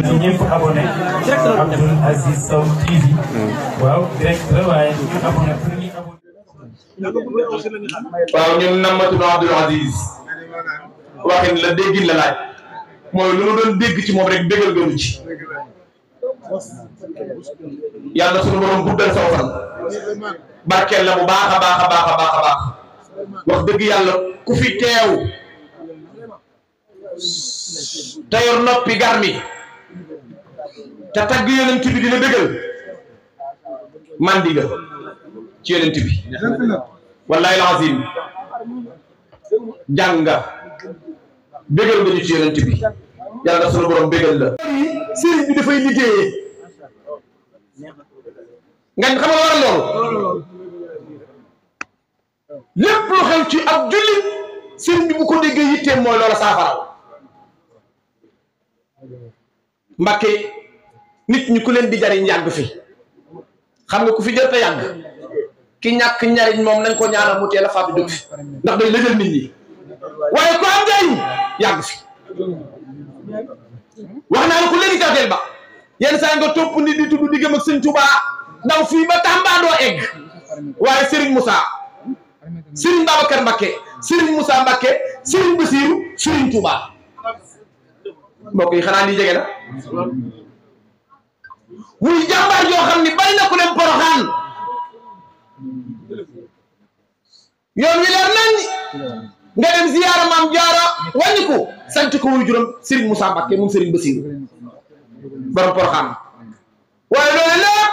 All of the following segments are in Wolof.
na ci ñëpp abonné Abdoul Aziz Sow TV waaw direct la waaye ñu abonné pour ñu abonné waaw ñun namatu Abdoul Aziz waxin la déggin la laaj mooy lu nu doon dégg ci moom rek déggal gënu ci yàlla sunu borom guddal saw fan barkeel la bu baax a baax a baax a baax a baax wax dëgg yàlla ku fi teew te yor noppi garmi te tagg yonent bi dina dëggal mandi nga ci yonent bi wallahi lazim jàng nga bégal nga ñu ci yonent bi yàlla na sunu borom bégal la sëriñ bi dafay liggéeyee nga xam nga waral loolu lépp lu xew ci ab jullit sëriñ bi bu ko déggee yitteem mooy loola saafaraw Mbàkke nit ñi ku leen di jariñ yàgg fi xam nga ku fi jër te yàgg ki ñàkk ñariñ moom nañ ko ñaanal mu teel a faatu jóg fi ndax day lëjal nit ñi waaye ko am njariñ yàgg fi wax naa la ko léegi tawteel ba yenn saa nga topp nit di tudd diggam ak sëñ Touba daw fii ba Tamba doo egg waaye Serigne Moussa Serigne Babacar Mbacké Serigne Moussa Mbacké Serigne Bassirou Serigne Touba mbokk yi xanaa lii jege na muy jàmbaar yoo xam ni bari na ku leen Poroxaan yoon wi leer nañ nga dem ziyaara maam jaara wàññi ko sant ko wuy juróom Serigne Moussa Mbacké moom Serigne Bassirou borom Poroxaan waaye loolu lépp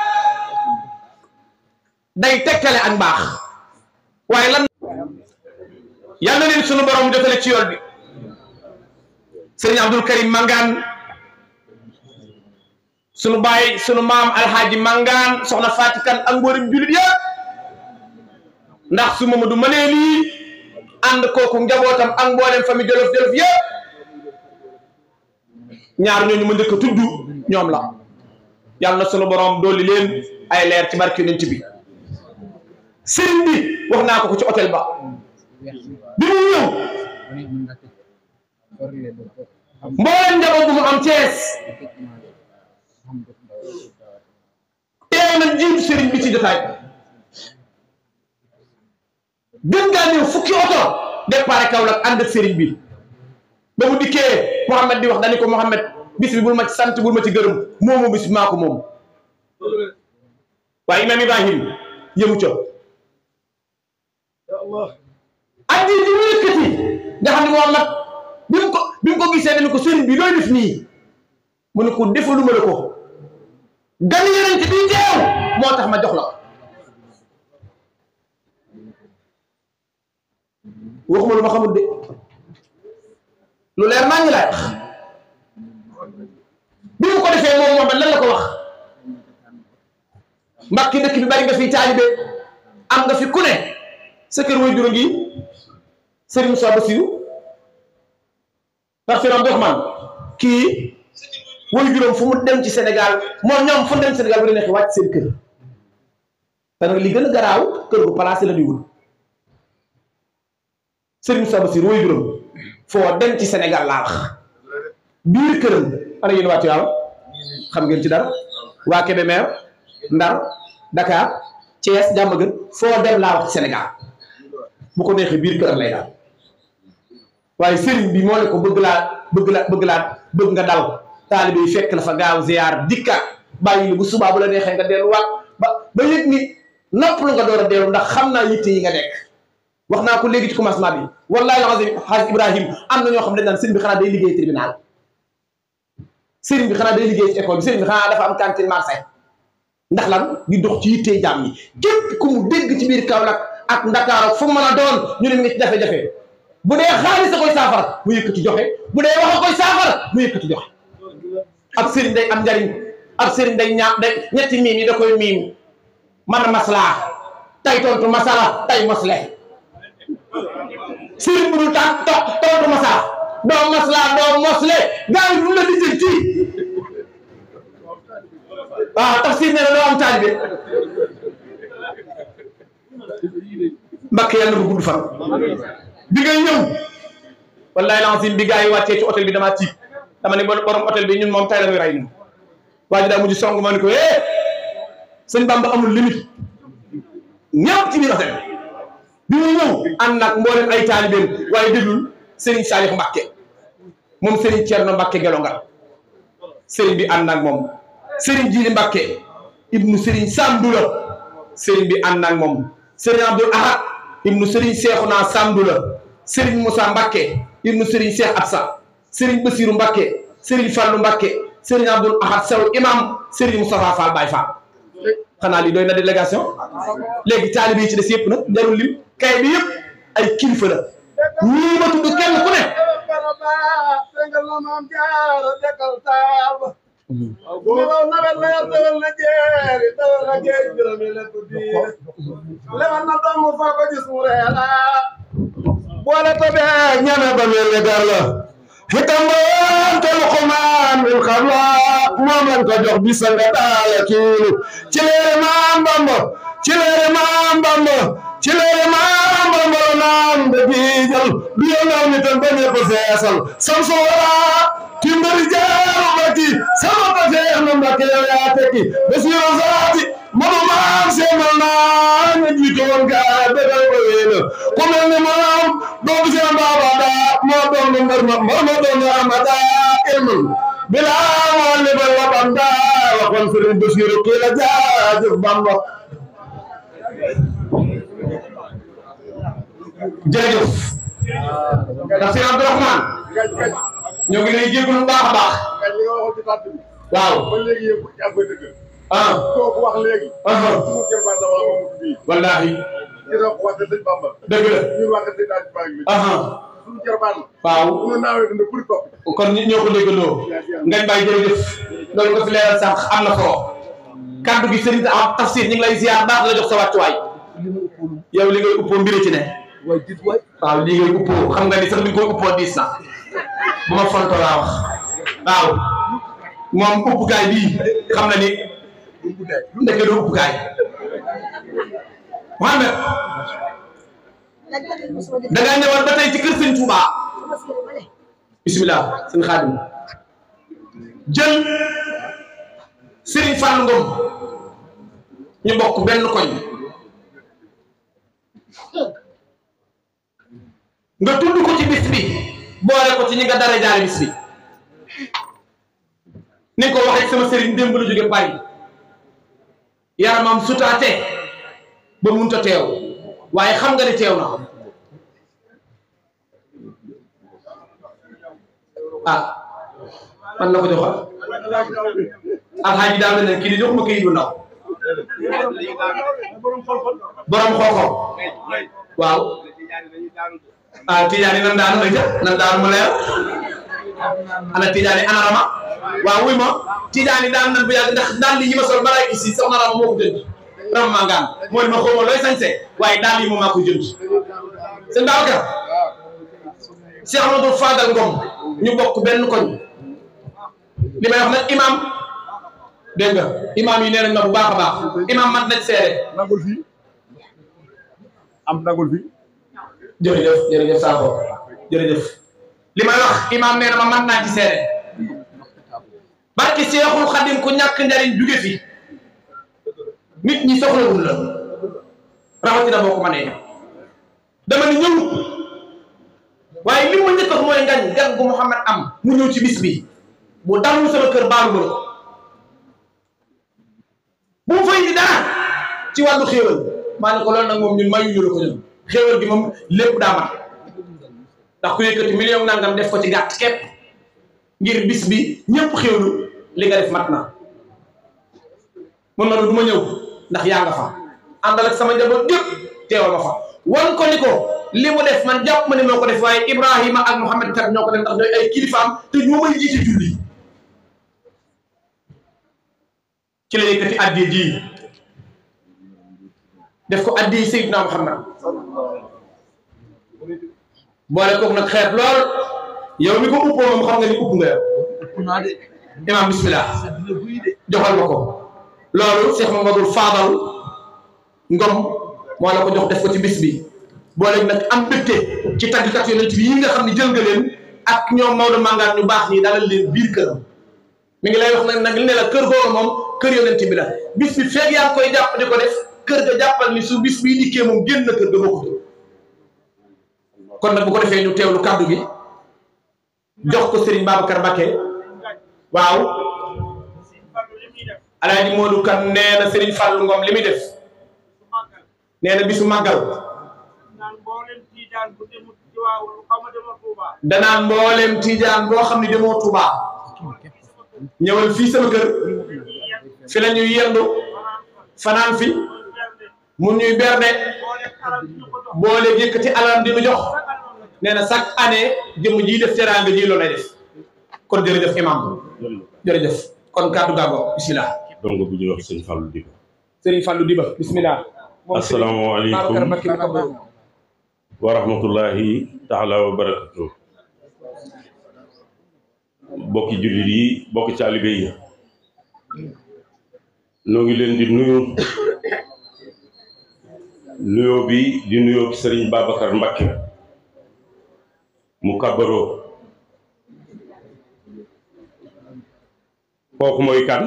day tekkale ak mbaax waaye lan yal na leen sunu borom jotale ci yoon bi Serigne Abdoul Karim Mangane sunu baay sunu maam Alhaji Mangane soxna Fatikan ak mboolem julit yëpp ndax su Mamadou mënee lii ànd kooku njabootam ak mboolem famille Jolof Jolof yëpp ñaar ñooñu ma njëkk a tudd ñoom la yàlla na sunu borom dolli leen ay leer ci barke yonent bi sëriñ bi wax naa ko ci hôtel ba bi mu ñëw mboolem njaboot bu mu am Cees teew na jiitu sëriñ bi ci jotaay gën ngaa ñëw fukki oto départ Kaolack ànd ak sëriñ bi ba mu dikkee Mouhamed di wax dañu ko Mouhamed bis bi bul ma ci sant bul ma ci gërëm moomu bis bi maa ko moom waaye Imam Ibrahim yëmu co addi di mu yëkkati nga xam ne Mouhamed bi mu ko gisee dañu ko sëriñ bi looy def nii mu ne ko defaluma la ko gan yonent bi teew moo tax ma jox la waxuma lu ma xamul de lu leer maa ngi laay wax bi mu ko defee moom Mouhamed lan la ko wax Mbàkke dëkk bi bari nga fi taalibe am nga fi ku ne sa kër way juróom gi Serigne Moussa Bassirou parce que Abdourahmane kii way juróom fu mu dem ci Sénégal moom ñoom fu mu dem Sénégal bu neexee wàcc seen kër parce que li gën a garaaw kër gu placé la di wul Serigne Moussa Bassirou way juróom foo dem ci Sénégal laa wax biir këram ana yéen waa Tivaouane xam ngeen ci dara waa Kébémer Ndar Dakar Thiès Diamaguène foo dem laa wax ci Sénégal bu ko neexee biir këram lay daal waaye sëriñ bi moo ne ko bëgg nga dal taalibe yi fekk la fa gaaw ziar dikka bàyyi li bu subaa bu la neexee nga delluwaat ba yëg ni noppalu nga door a dellu ndax xam naa yitte yi nga nekk wax naa ko léegi ci commencement bi wallahi alazim xaaj Ibrahim am na ñoo xam ne dañ naan sëriñ bi xanaa day liggéey tribunal sëriñ bi xanaa day liggéey ci école bi sëriñ bi xanaa dafa am cantine marché ndax lan di dox ci yitte jaam yi képp ku mu dégg ci biir Kaolack ak Ndakaaru fu mu mën a doon ñu ne mi ngi ci jafe-jafe bu dee xaalis a koy saafara mu yëkkati joxe bu dee wax a koy saafara mu yëkkati joxe ab sëriñ day am njariñ ab sëriñ day ñetti miim yi da koy miim man a maslaa tay tontu masala tay mosle sëriñ bu dul tontu masala doo maslaa doo mosle gars yi du la lijjanti waaw tafsir nee na doo am taalibe Mbàkke yàlla na bu gudd fan bi ngay ñëw wallahi lazim bi gars yi wàccee ci hôtel bi damaa tiit dama ne borom hôtel bi ñun moom tay la muy rey ñun waa ji daa mujj song ma ne ko sëñ Bamba amul limite ñëpp ci biir hôtel bi mu ñëw ànd nag mboolem ay taalibeem waaye déglul Serigne Salih Mbacké moom Serigne Thierno Mbacké Gelongal Serigne bi ànd nag moom Serigne Djili Mbacké ibnu Serigne Samdula Serigne bi ànd nag moom Serigne Abdoul Ahad ibnu Serigne Cheikhouna Samdula Serigne Moussa Mbacké ibnu Serigne Cheikh Absa Serigne Bassirou Mbacké Serigne Fallou Mbacké Serigne Abdoul Ahad Sow imam Serigne Moustapha Fall Baye Fall xanaa lii doy na délégation léegi taalibe yi ci des yëpp nag jarul lim kay bi yëpp ay kilifa la ñii ma tudd kenn ku ne boole tabe ñame ba mel gar la xikam ba te Luqmaan min qabla moom lañ ko jox bisa nga daala kiilu ci leere Maam Bamba ci leere Maam Bamba ci leere Maam Bamba naan ba biijal bi yo naw ni tan ba ñëpp feesal samsu wala timbari jaaru baki sama ko feex na Mbakke yow yaa tekki Basiru Zaati moom maam seemal naa ñu jiitu woon gaa bégal ko wéena ku mel ni moom doomu seen baaba daa moo doon mbër ma doon amada ilmun bilaa moo lebal la banda waxoon Sëriñ Basiru kii la jaajëf Bamba jërëjëf ndax Sëriñ Abdourahmane ñoo ngi lay jégalu bu baax a baax waaw kooku wax léegi suñu jërbaat la waa Mamadou bii wallaahi dina ko wax sëñ Bamba dëgg la ñun wax sëñ daaj baa ngi suñu jërbaat la waaw ñu naawee dund pour topp kon nit ñoo ko déggandoo ngañ bàyyi jërëjëf loolu nga fi leeral sànq am na solo kaddu gi sëriñ Tafsir ñu ngi lay ziar baax la jox sa wàccuwaay yow li ngay uppoo mbiri ci ne waaw li ngay uppoo xam nga ni sax li nga koy uppoo diis na bu ma fonto laa wax waaw moom uppukaay bii xam na ni ndeke doo uppukaay Mohamed da ngaa ñëwaat ba tey ci kër sëñ Touba bismillah sëñ Xaadim jël Serigne Fall Ngom ñu bokk benn koñ nga tudd ko ci bis bi boole ko ci ñi nga dara jaale bis bi ni ko waxee sama Serigne démb la jóge Paris yaramam sutaate ba munta teew waaye xam nga ni teew na man la ko joxal alxaaji daal na kii di jox ma kii du ndaw borom xoxo waaw Tidiane nan daanu ay nan daanu mu leer ana Tidiane ana Rama waaw wuy ma Tidiane daan nan bu yàgg ndax daan li yi ma sol balaay gis si soxna Rama moo ko jënd Rama Mangane mooy ma xawma looy sañse waaye daal yi moom maa ko jënd sëñ Babacar Cheikh Amadou Fadal Ngom ñu bokk benn koñ li may wax nag imam dégg nga imam yi nee nañ ma bu baax a baax imam mat nañ seere nagul fii am nagul fii jërëjëf Sakho jërëjëf li may wax imam nee na ma mat naa ci seere barki Seexul Xadim ku ñàkk njariñ jóge fi nit ñi soxlawul la rawatina boo ko mënee dama ni ñëw waaye li ma njëkk a mooy ngañ gan gu Mouhamed am mu ñëw ci bis bi bu dalul sama kër baalu ma ko bu mu fay di dara ci wàllu xéewal maa ne ko loolu nag moom ñun mayuñu la ko ñun xéewal gi moom lépp daa mat ndax ku yëkkati million nangam def ko ci gàtt képp ngir bis bi ñëpp xéewlu li nga def mat na man ma du ma ñëw ndax yaa nga fa àndal ak sama njaboot gépp teewal ma fa wan ko ni ko li mu def man jàpp ma ne moo ko def waaye Ibrahima ak Mouhamed kat ñoo ko def ndax ñooy ay kilifaam te ñoo may jiite julli ci la yëkkati addiya ji def ko addiya Seydina Mouhamed boole koog nag xeet lool yow mi ko uppoo moom xam nga ni upp nga yow imam bismillah joxal ma ko loolu Cheikh Mamadou Fadal Ngom moo la ko jox def ko ci bis bi boole nag am mbégte ci tàggkat yonent bi yi nga xam ne jël nga leen ak ñoom Maodo Mangane ñu baax ñi dalal leen biir kër mi ngi lay wax nag li ne la kër googu moom kër yonent bi la bis bi feeg yaa ngi koy jàpp di ko def kër ga jàppal ni su bis bii dikkee moom génn na kër ga bokkut kon nag bu ko defee ñu teewlu kàddu gi jox ko Serigne Babacar Mbacké waaw Alaaji Modou Kane nee na Serigne Fallou Ngom li muy def nee na bisu màggal danaan mboolem Tiijaan boo xam ne demoo Touba ñëwal fii sama kër fi la ñuy yendu fanaan fi mun ñuy berde boole yëkkati alam di nu jox nee na chaque année jëmm ji def teraanga ji loolu lay def kon jërëjëf imam jërëjëf kon kàddu gàggo bismillah donc bu ñuy wax sëñ Fallou Diba Serigne Fallou Diba bismillah asalaamaaleykum wa rahmatullahi taala wa barakatuh bokki jullit yi bokki taalibe yi noo ngi leen di nuyu nuyoo bi di nuyoo Serigne Babacar Mbacké mu kabaroo kooku mooy kan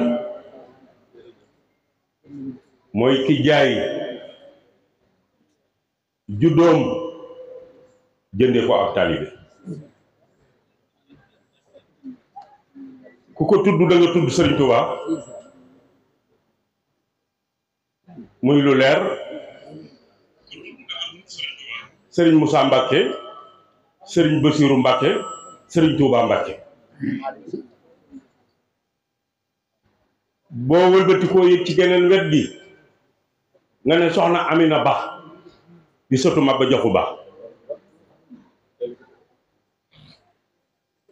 mooy ki jaay juddoom jënde ko ak taalibe ku ko tudd da nga tudd Serigne Touba muy lu leer Serigne Moussa Mbacké Serigne Bassirou Mbacké Serigne Touba Mbacké boo wëlbati koo yëg ci geneen wet gi nga ne soxna Amina Ba di sotu Maba Jaxu Ba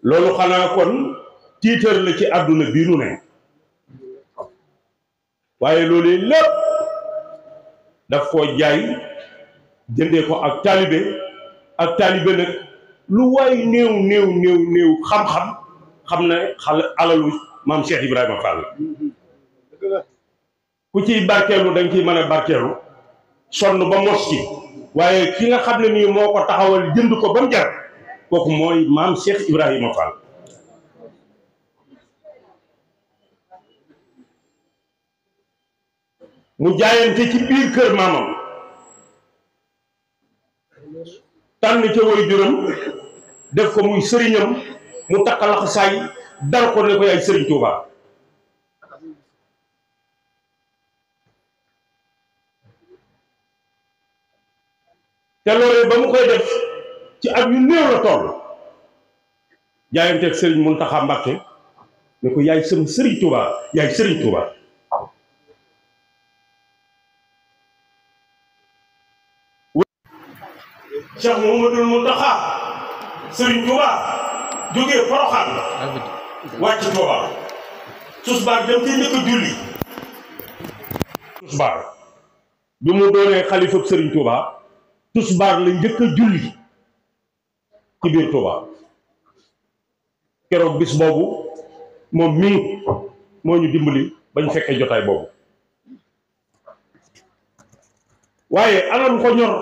loolu xanaa kon tiitar la ci àdduna bii nu ne waaye loolu lépp daf koo jaay jëndee ko ak taalibe nag lu waay néew xam-xam xam ne alalu maam Cheikh Ibrahima Fall ku ciy barkeelu dañ ciy mën a barkeelu sonn ba mos ci waaye ki nga xam ne nii moo ko taxawal jënd ko ba mu jar kooku mooy maam Cheikh Ibrahima Fall mu jaayante ci biir kër maamam tànn ca way juram def ko muy sëriñam mu takkalax saay dar ko ne ko yaay Sëriñ Tuuba te loolu ba mu koy def ci at yu néew la toll jaayanteeg Sëriñ Muntaxa Mbàkke ne ko yaay sama Sëriñ Tuuba yaay Sëriñ Tuuba Cheikh Mouhamadoul Mountakha Sëriñ Tuuba jógee Poroxaan wàcc Tuuba tusbaar dem ci njëkk a julli tusbaar bi mu doonee xalifab Sëriñ Tuuba tusbaar la njëkk a julli ci biir Tuuba keroog bis boobu moom mii moo ñu dimbali bañ fekkee jotaay boobu waaye anam ko ñor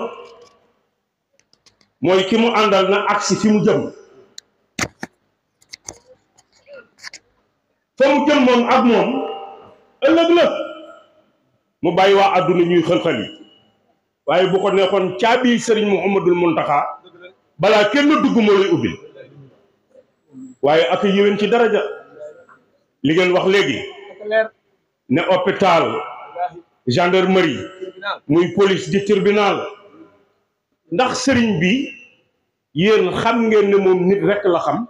mooy ki mu àndal na agsi fi mu jëm fa mu jëm moom ak moom ëllëg la mu bàyyi waa àdduna ñuy xël-xël yi waaye bu ko nekkoon caabi Sëriñ Mouhamadoul Mountakha balaa kenn dugg moo lay ubbil waaye ak yéwén ci daraja li ngeen wax léegi ne hôpital gendarmerie muy police di tribunal ndax sëriñ bi yéen xam ngeen ne moom nit rekk la xam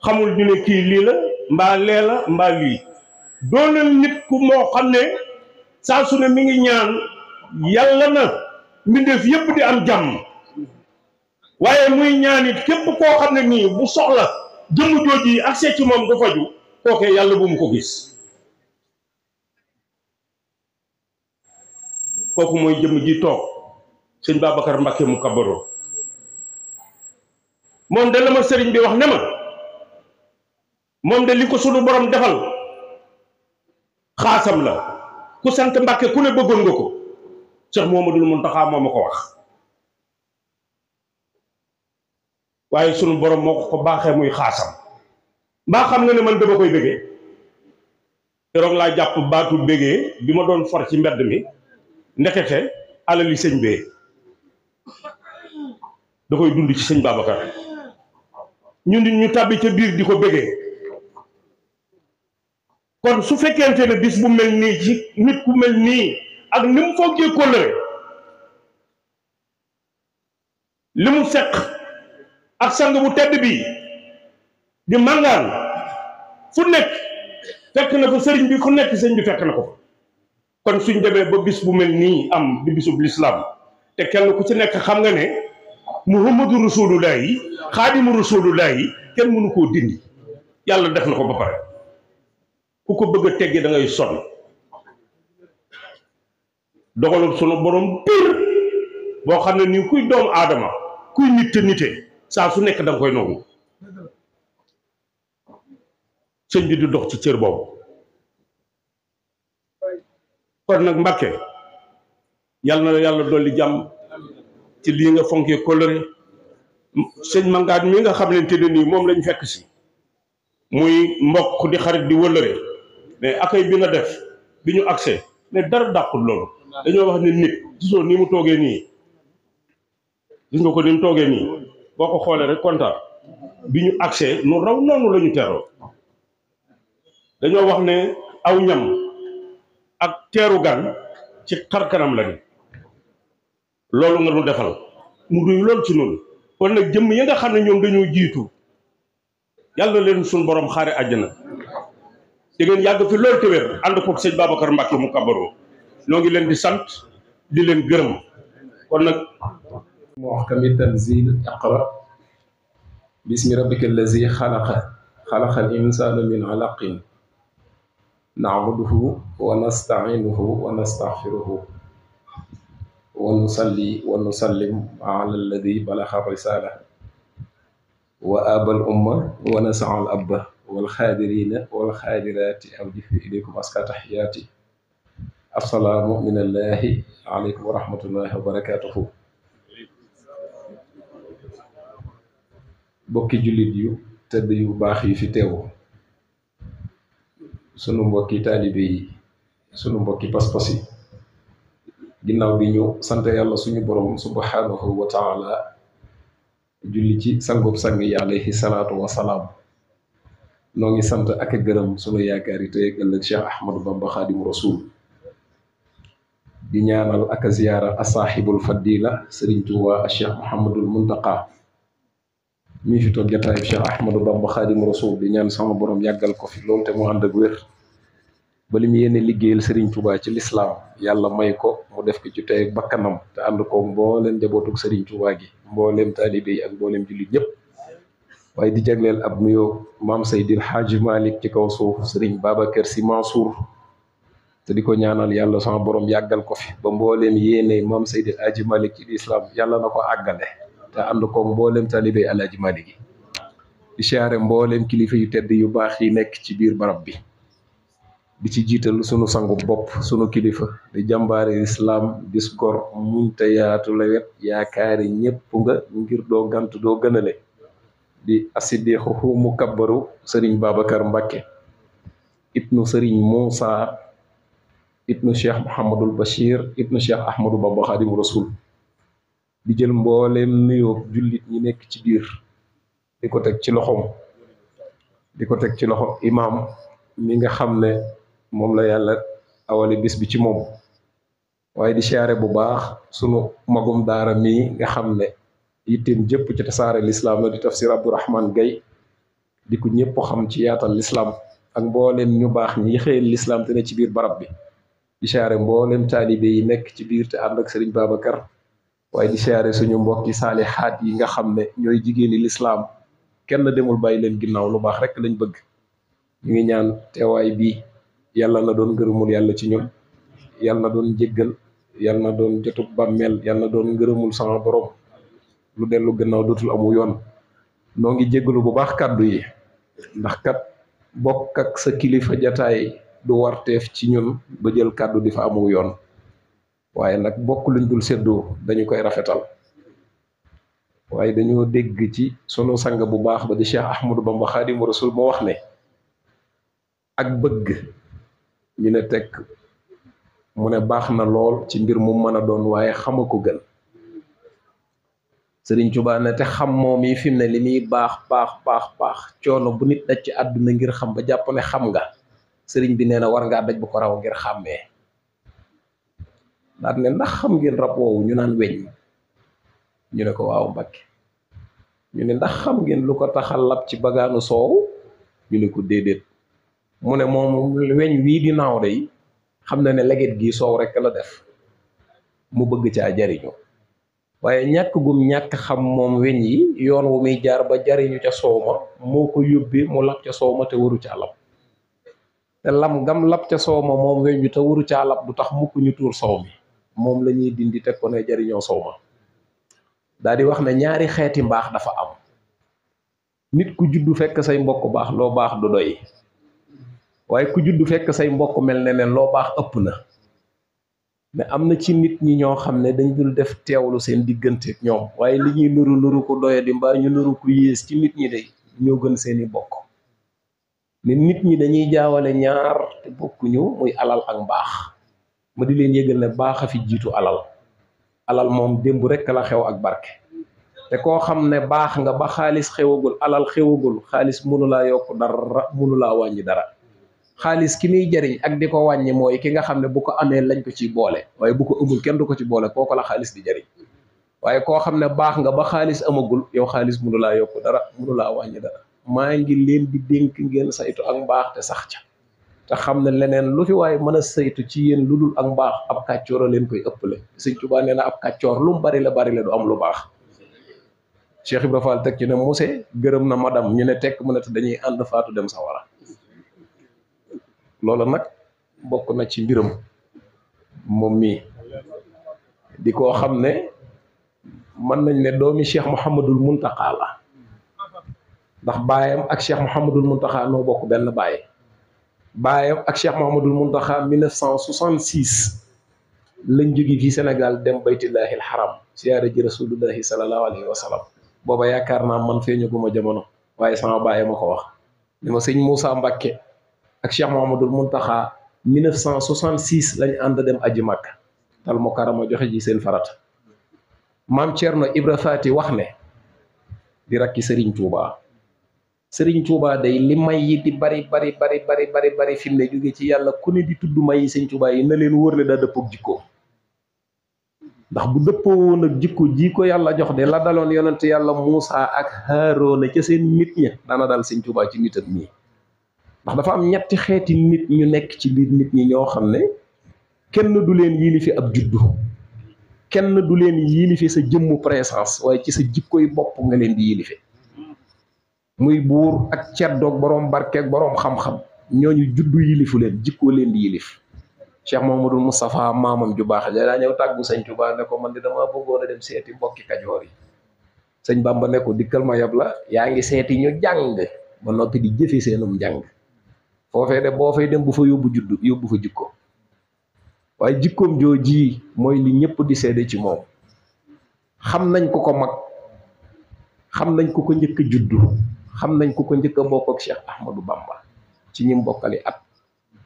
xamul ñu ne kii lii la mbaa lee la mbaa lii doonal nit ku moo xam ne saa su ne mi ngi ñaan yàlla na mbindeef yépp di am jàmm waaye muy ñaan it képp koo xam ne nii bu soxla jëmm jooju yi accès ci moom du faju kookee yàlla bu mu ko gis kooku mooy jëmm ji toog sëñ Babacar Mbacké mu kabaro moom de la ma sëriñ bi wax ne ma moom de li ko sunu borom defal xaasam la ku sant Mbacké ku ne bëggoon nga ko Cheikh Mouhamadoul Mountakha moo ma ko wax waaye sunu borom moo ko baaxee muy xaasam mbaa xam nga ne man dama koy bëggee keroog laa jàpp baatu bëggee bi ma doon for ci mbedd mi ndekete alali sëñ bee da koy dund ci sëñ Babacar ñu nit ñu tàbbi ca biir di ko bëggee kon su fekkente ne bis bu mel nii ci nit ku mel nii ak ni mu foogee kóllëre li mu seq ak sang bu tedd bi di màngaan fu nekk fekk na fa sëriñ bi fu nekk sëñ bi fekk na ko kon suñ demee ba bis bu mel nii am di bisub lislaam te kenn ku ci nekk xam nga ne muhammadu rasulullahi xaadimu rasulullahi kenn mënu koo dindi yàlla def na ko ba pare ku ko bëgg a teggi da ngay sonn dogalul sunu borom pire boo xam ne nii kuy doomu aadama kuy nit te nite saa su nekk da nga koy nangu sëñ bi di dox ci cër boobu kon nag Mbàkke yàlla na la yàlla dolli jàmm ci lii nga fonkee kóllëre sëñ Mangane mi nga xam ne te ne nii moom lañ fekk si muy mbokk di xarit di wëllëre mais accueil bi nga def bi ñu accès ne dara dàqul loolu dañoo wax ne nit gisoo ni mu toogee nii gis nga ko ni mu toogee nii boo ko xoolee rek kontaan bi ñu accès nu raw noonu la ñu teeroo dañoo wax ne aw ñam ak teeru gan ci xar kanam la ni loolu nga nu defal mu ruy lool ci noonu kon nag jëmm yi nga xam ne ñoom dañoo jiitu yàlla leen suñ borom xaare àjjana di ngeen yàgg fi loolu te wér ànd koog sëñ Babacar Mbacke mu kabaroo ñoo ngi leen di sant di leen gërëm kon nag muhkami tanzil iqra bismi rabbika allazi xalaqa al insana min alaqin na'buduhu wa nasta'inuhu wa nastaghfiruhu wa nusalli wa nusallim ala alladi balagha risala wa abal umma wa nas'al abba wal xaadirina wal xaadiraati awdifu ilaykum aska taxiyaati assalaamu min allahi aleykum wa rahmatullahi wa barakatuhu bokki jullit yu tëdd yu baax yi fi teew sunu mbokki taalibe yi sunu mbokki pas-pas yi ginnaaw bi ñu sant yàlla suñu borom subhanahu wa taala julli ci sangub sang yi alayhi salaatu wa salaam noo ngi sant ak gërëm sunu yaakaar yi tey ëllëg Cheikh Ahmadou Bamba Xaadimu Rasuul di ñaanal ak ziyaara asaaxibul fadila Sëriñ Tuuba Cheikh Mouhamadul Muntaqa mi fi toog jataay Cheikh Ahmadou Bamba Xaadimu Rasuul di ñaan sama borom yàggal ko fi loolu te mu ànd ak wér ba li mu yéene liggéeyal Sëriñ Tuuba ci lislaam yàlla may ko mu def ko ci tey bakkanam te ànd ko mbooleem njabootug Sëriñ Tuuba gi mbooleem taalibe yi ak mbooleem jullit ñëpp waaye di jagleel ab nuyoo maam Seydil Hadji Malick ci kaw suuf Sëriñ Babacar Sy Mansour te di ko ñaanal yàlla sama borom yàggal ko fi ba mbooleem yéene maam Seydil Hadji Malick ci lislaam yàlla na ko àggale te ànd ko mbooleem taalibe Alaaji Malick yi di siyaare mbooleem kilifa yu tedd yu baax yi nekk ci biir barab bi di ci jiital sunu sangu bopp sunu kilifa di jàmbaari islam dis gor muñ te yaatu la wet yaakaari ñépp nga ngir doo gant doo gënale di asidixuhu mu kabbaru sëriñ Babacar Mbacke ibnu sëriñ Moussa ibnu cheikh Mouhamadul Bachir ibnu cheikh Ahmadou Bamba Xaadimu Rasul di jël mbooleem nuyoo jullit ñi nekk ci biir di ko teg ci loxoom di ko teg ci loxo imam mi nga xam ne moom la yàlla awale bis bi ci moom waaye di siyaare bu baax sunu magum daara mi nga xam ne yitteem jëpp ci tasaare lislaam la di tafsir Abdourahman Gaye di ko ñëpp xam ci yaatal lislaam ak mbooleem ñu baax ñi xëyal lislaam te ne ci biir barab bi di siyaare mbooleem taalibe yi nekk ci biir te ànd ak Sëriñ Babacar waaye di siyaare suñu mbokki saalixaat yi nga xam ne ñooy jigéeni lislaam kenn demul bàyyi leen ginnaaw lu baax rek lañ bëgg ñu ngi ñaan teewaay bi yàlla na doon ngërëmul yàlla ci ñun yàlla na doon jéggal yàlla na doon jotub bàmmeel yàlla na doon ngërëmul sama borom lu dellu gannaaw dootul amu yoon noo ngi jéggalu bu baax kàddu yi ndax kat bokk ak sa kilifa jataay du warteef ci ñun ba jël kàddu di fa amu yoon waaye nag bokk luñ dul séddoo dañu koy rafetal waaye dañoo dégg ci sunu sang bu baax ba di Cheikh Ahmadou Bamba Xaadimu Rasul moo wax ne ak bëgg ñu ne tekk mu ne baax na lool ci mbir mu mën a doon waaye xama ko gën Sëriñ Tuubaa ne te xam moom yi fi mu ne li muy baax coono bu nit daj ci àdduna ngir xam ba jàpp ne xam nga sëriñ bi nee na war ngaa daj bu ko raw ngir xàmmee daal ne ndax xam ngeen rab woowu ñu naan weñ ñu ne ko waaw Mbàkke ñu ne ndax xam ngeen lu ko taxal lab ci bagaanu soow ñu ne ko déedéet mu ne moom weñ wii di naaw day xam na ne leget gii soow rek la def mu bëgg caa jariñu waaye ñàkk gum ñàkk xam moom weñ yi yoon wu muy jaar ba jariñu ca soow ma moo ko yóbbee mu lab ca soow ma te waru caa lab te lam gam lab ca soow ma moom weñ bi te waru caa lab du tax mukk ñu tuur soow mi moom la ñuy dindi teg ko ne jariñoo soow ma daal di wax ne ñaari xeeti mbaax dafa am nit ku juddu fekk say mbokk baax loo baax du doy waaye ku juddu fekk say mbokk mel ne neen loo baax ëpp na mais am na ci nit ñi ñoo xam ne dañ dul def teewlu seen digganteeg ñoom waaye li ñuy nuru ko doye di mbaa ñu nuru ko yées ci nit ñi de ñoo gën seeni bokk ne nit ñi dañuy jaawale ñaar te bokkuñu muy alal ak mbaax ma di leen yëgal ne baax a fi jiitu alal moom démb rek la xew ak barke te koo xam ne baax nga ba xaalis xewagul alal xewagul xaalis mënulaa yokk dara mënulaa wàññi dara xaalis ki muy jariñ ak di ko wàññi mooy ki nga xam ne bu ko amee lañ ko ci boole waaye bu ko amul kenn du ko ci boole kooku la xaalis di jariñ waaye koo xam ne baax nga ba xaalis amagul yow xaalis mënulaa yokk dara mënulaa wàññi dara maa ngi leen di dénk ngeen saytu ak mbaax te sax ca te xam ne leneen lu fi waaye mën a saytu ci yéen lu dul ak mbaax ab kàccoor a leen koy ëppale Sëñ Tuubaa nee na ab kàccoor lu mu bari la du am lu baax Cheikh Ibra Fall teg ci ne Muse gërëm na madame ñu ne tekk mu ne te dañuy ànd faatu dem sawara loolu nag bokk na ci mbiram moom mii di koo xam ne mën nañ ne doomi Cheikh Mouhamadul Muntaxa la ndax baayam ak Cheikh Mouhamadul Muntaxa noo bokk benn baayam ak Cheikh Mouhamadul Muntaxa 1966 lañ jóge fii Sénégal dem baytullahil haram siyaare ji rasulullahi sallallahu alayhi wa sallam booba yaakaar naa man feeñaguma jamono waaye sama baay ma ko wax ni ma sëñ Moussa Mbacké ak Cheikh Mouhamadul Muntaxa 1966 lañ ànd dem aji Makka tal mukarrama joxe ji seen farata maam Thierno Ibra Faati wax ne di rakki Serigne Touba day li may yi di bari fi mu ne jóge ci yàlla ku ne di tudd may yi Serigne Touba yi na leen wóor ne daa dëppook jikko ndax bu dëppoo woon ak jikko ji ko yàlla jox de la daloon yonent yàlla Muusa ak Haaroona ca seen nit ña dana dal Serigne Touba ci nitam ñii ndax dafa am ñetti xeeti nit ñu nekk ci biir nit ñi ñoo xam ne kenn du leen yilifi ab juddu kenn du leen yilifi sa jëmmu présence waaye ci sa jikkoy bopp nga leen di yilife muy buur ak ceddoog boroom barkeeg boroom xam-xam ñooñu juddu yilifu leen jikkoo leen di yilif Cheikh Mamadou Moustapha maamam ju baax ja daa ñëw tàggu Sëñ Tuubaa ne ko man di damaa bëggoon a dem seeti mbokki Kajoor yi Sëñ Bàmba ne ko dikkal ma yab la yaa ngi seeti ñu jàng ba noppi di jëfe seenum njàng foofee de boo fay dem bu fa yóbbu juddu yóbbu fa jikko waaye jikkoom jooji mooy li ñëpp di seede ci moom xam nañ ko mag xam nañ ko njëkk a juddu xam nañ ko njëkk a bokk ak Cheikh Ahmadou Bamba ci ñim bokkali at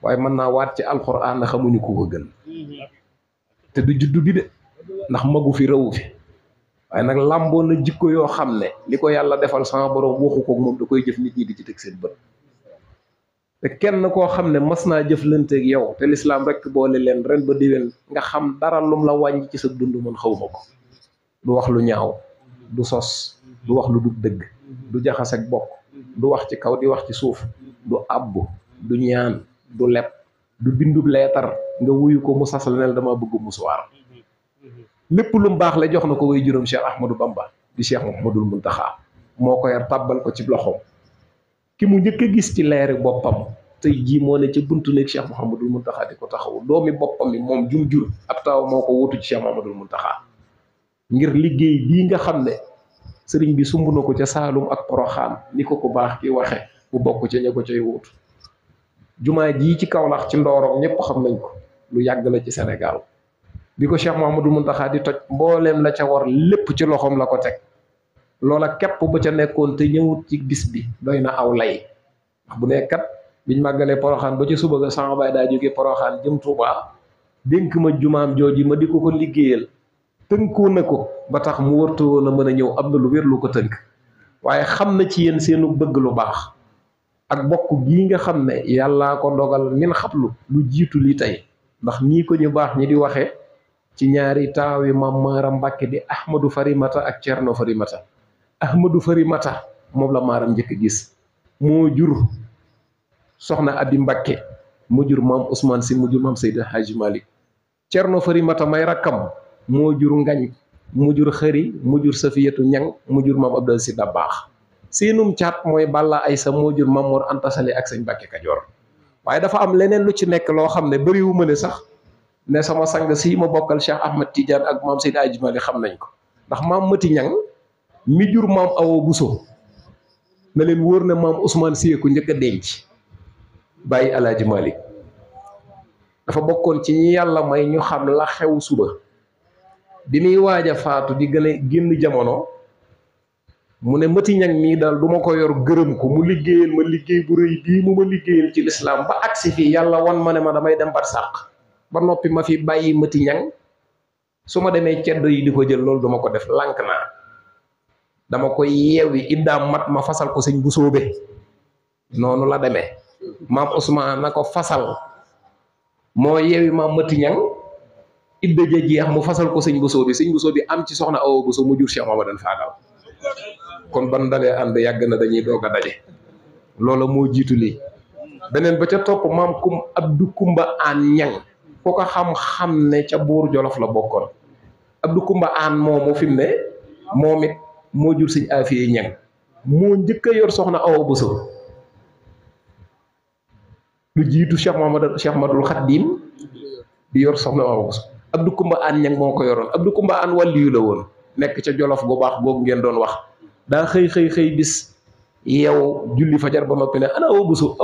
waaye mën naa waat ci alxuraan na xamuñu ko gën te du juddu bi de ndax magu fi rewu fi waaye nag làmboo na jikko yoo xam ne li ko yàlla defal sama borom waxu ko moom da koy jëf nit ñi di ci teg seen bët te kenn koo xam ne mas naa jëflanteeg yow te lislaam rek boole leen ren ba déwén nga xam dara lum la wàññi ci sa dund man xawma ko du wax lu ñaaw du sos du wax lu dul dëgg du jaxas ak bokk du wax ci kaw di wax ci suuf du abbu du ñaan du leb du bindub leetar nga wuyu ko mu sas la ne dama bëgg musuwaar lépp lu mu baax la jox na ko way juróom Cheikh Ahmadou Bamba di Cheikh Mouhamadul Muntaxa moo ko yar tàbbal ko ci loxoom ki mu njëkk a gis ci leeri boppam tey jii moo ne ca buntu nekk Cheikh Mouhamadul Muntaxa di ko taxaw doomi boppam mi moom jur ab taw moo ko wutu ci Cheikh Mouhamadul Muntaxa ngir liggéey bii nga xam ne sëriñ bi sumb na ko ca Saalum ak Poroxaan ni ko ku baax ki waxe bu bokk ca ña ko cay wutu jumaa jii ci Kaolack ci Ndorong ñëpp xam nañ ko lu yàgg la ci Sénégal bi ko Cheikh Mouhamadul Muntaxa di toj mbooleem la ca war lépp ci loxoom la ko teg loola képp bu ca nekkoon te ñëwut ci bis bi doy na aw lay ndax bu ne kat biñ màggalee Poroxaan ba ci suba ga sama baay daa jógee Poroxaan jëm Tuubaa dénk ma jumaam jooji ma di ko ko liggéeyal tënkoo na ko ba tax mu wartu woon a mën a ñëw am na lu wér lu ko tënk waaye xam na ci yéen seenu bëgg lu baax ak bokk gii nga xam ne yàllaa ko dogal min xablu lu jiitu li tey ndax nii ko ñu baax ñi di waxe ci ñaari taawi Maam Maaram Mbàkke di Ahmadou Farimata ak Cerno Farimata Ahmadou Farimata moom la maaram njëkk gis moo jur soxna Abi Mbàkke mu jur maam Ousmane Si mu jur maam Seydi Hadji Malick Cerno Farimata may rakkam moo jur ngañ mu jur xëri mu jur Safiyatu Ñang mu jur maam Abdou Si Dabaax seenum caat mooy Balla Aysa moo jur Maam Mor Anta Sali ak sëñ Mbàkke Kajoor waaye dafa am leneen lu ci nekk loo xam ne bëriwu ma ne sax ne sama sang si ma bokkal Cheikh Ahmad Tidiane ak maam Seydi Hadji Malick xam nañ ko ndax maam Mati Ñang mi jur maam Awa Buso na leen wóor ne maam Ousmane Si ko njëkk a denc bàyyi Alaaji Malick dafa bokkoon ci ñi yàlla may ñu xam la xew suba bi muy waaj a faatu di gën a génn jamono mu ne Mati Ñang mii daal du ma ko yor gërëm ko mu liggéeyal ma liggéey bu rëy bii mu ma liggéeyal ci lislaam ba agsi fii yàlla wan ma ne ma damay dem barsàq ba noppi ma fi bàyyi Mati Ñang su ma demee ceddo yi di ko jël loolu duma ko def lànk naa dama koy yeewi iddaam mat ma fasal ko sëñ bu soobe noonu la demee maam Ousmane na ko fasal moo yeewi maam Mati Ñang idda ja jeex mu fasal ko sëñ bu soobe am ci soxna Awa Buso mu jur Cheikh Mamadou Fadal kon ban dalee ànd yàgg na dañuy doog a daje loola moo jiitu lii beneen ba ca topp maam Abdou Kumba Aan Ñang ku ko xam-xam ne ca buur Jolof la bokkoon Abdou Kumba Aan moomu fi mu ne moom it moo jur sëñ Afiye Ñang moo njëkk a yor soxna Awa Buso lu jiitu Cheikh Madul Xaddim di yor soxna Awa Buso Abdou Kumba Aan Ñang moo ko yoroon Abdou Kumba Aan wàlliyu la woon nekk ca Jolof gu baax googu ngeen doon wax daa xëy bis yow julli fajar ba noppi ne ana Awa Buso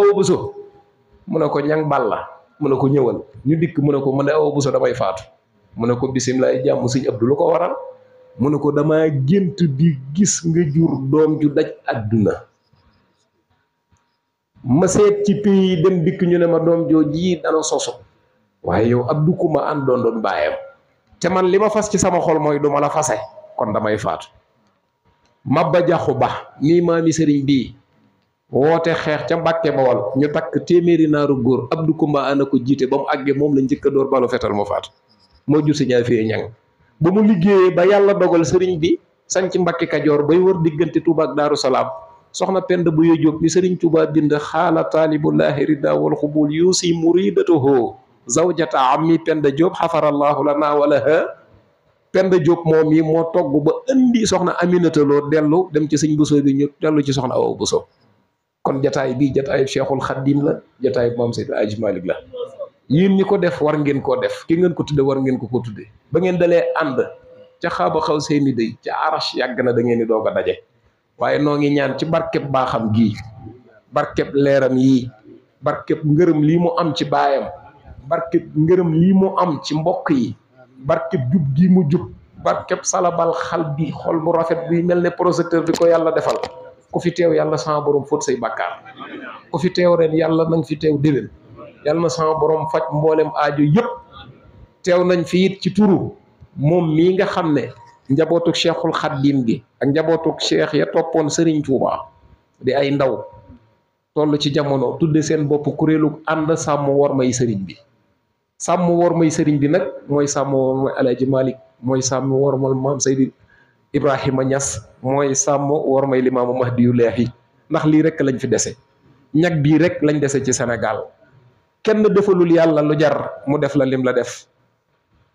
mu ne ko Ñang Balla mu ne ko ñëwal ñu dikk mu ne ko man de Awa Buso damay faatu mu ne ko bisimilah jàmm sëñ Abdou lu ko waral mu ne ko dama gént di gis nga jur doom ju daj àdduna ma seet ci pays dem dikk ñu ne ma doom jooji dana sosu waaye yow Abdou Kumba Aan doon baayam te man li ma fas ci sama xol mooy du ma la fase kon damay faatu Mabba Jaxu Ba nii maami sëriñ bii woote xeex ca Mbàkke Bawol ñu takk téeméeri naaru góor Abdou Kumba Aan ko jiite ba mu àggee moom la njëkk a door balu fetal mu faatu moo jur si ñaar fii ñang ba mu liggéeyee ba yàlla dogal sëriñ bi sanc Mbàkke Kajoor bay wër diggante Tuuba ak Daaru Salaam soxna Penda bu yo Jóob ni sëriñ Tuuba bind xaala taalibullahi rida wal xubul yuusi muridatuhu zawjata ammi Penda Jóob xafarallahu lana walaha Penda Jóob moom yi moo togg ba indi soxna Aminata Lo dellu dem ci sëñ Buso bi ñu dellu ci soxna Awa Buso kon jataay bii jataay Cheikhul Xaddim la jataay Maam Seydi Hadji Malick la yéen ñi ko def war ngeen koo def ki ngeen ko tudde war ngeen ko tudde ba ngeen dalee ànd ca xaaba xaw seeni day ca arash yàgg na da ngeen di doog a daje waaye noo ngi ñaan ci barkeb baaxam gii barkeb leeram yii barkeb ngërëm lii mu am ci baayam barkeb ngërëm lii mu am ci mbokk yi barkeb jub gi mu jub barkeb salabal xal bi xol bu rafet bi mel ne projecteur bi ko yàlla defal ku fi teew yàlla sama borom fóot say bàkkaar ku fi teew ren yàlla nanga fi teew déwén yàlla na sama borom faj mboolem aajo yëpp teew nañ fi it ci turu moom mii nga xam ne njabootu Cheikhul Xaddim gi ak njabootu cheikh ya toppoon Serigne Touba di ay ndaw toll ci jamono tudde seen bopp kuréelu ànd sàmm wormay Serigne bi sàmm wormay Serigne bi nag mooy sàmm wormay Alaaji Malick mooy sàmm wormal maam Seydi Ibrahima Niass mooy sàmm wormay Limaamu Mahdiyullaahi ndax lii rek lañ fi dese ñag bii rek lañ dese ci Sénégal kenn defalul yàlla lu jar mu def la lim la def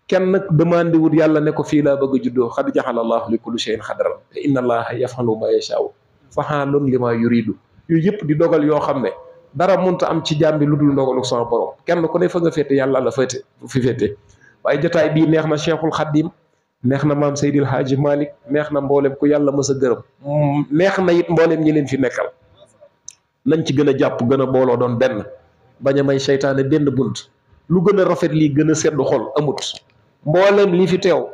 kenn demandé wul yàlla ne ko fii laa bëgg a juddoo xad jaxala allahu li kulli shay'in xadran te inna allaha yafalu ma yashaa'u fa'aalun lima yuridu yooyu yëpp di dogal yoo xam ne dara munta am ci jaam bi lu dul ndogalu sama borom kenn ku ne fa nga féete yàlla la féete fi féete waaye jotaay bii neex na Cheikhul Khadim neex na maam Seydil Hadji Malick neex na mboolem ku yàlla mës a gërëm neex na it mboolem ñi leen fi nekkal nañ ci gën a jàpp gën a booloo doon benn bañ a may seytaane benn bunt lu gën a rafet lii gën a seddu xol amut mboolem li fi teew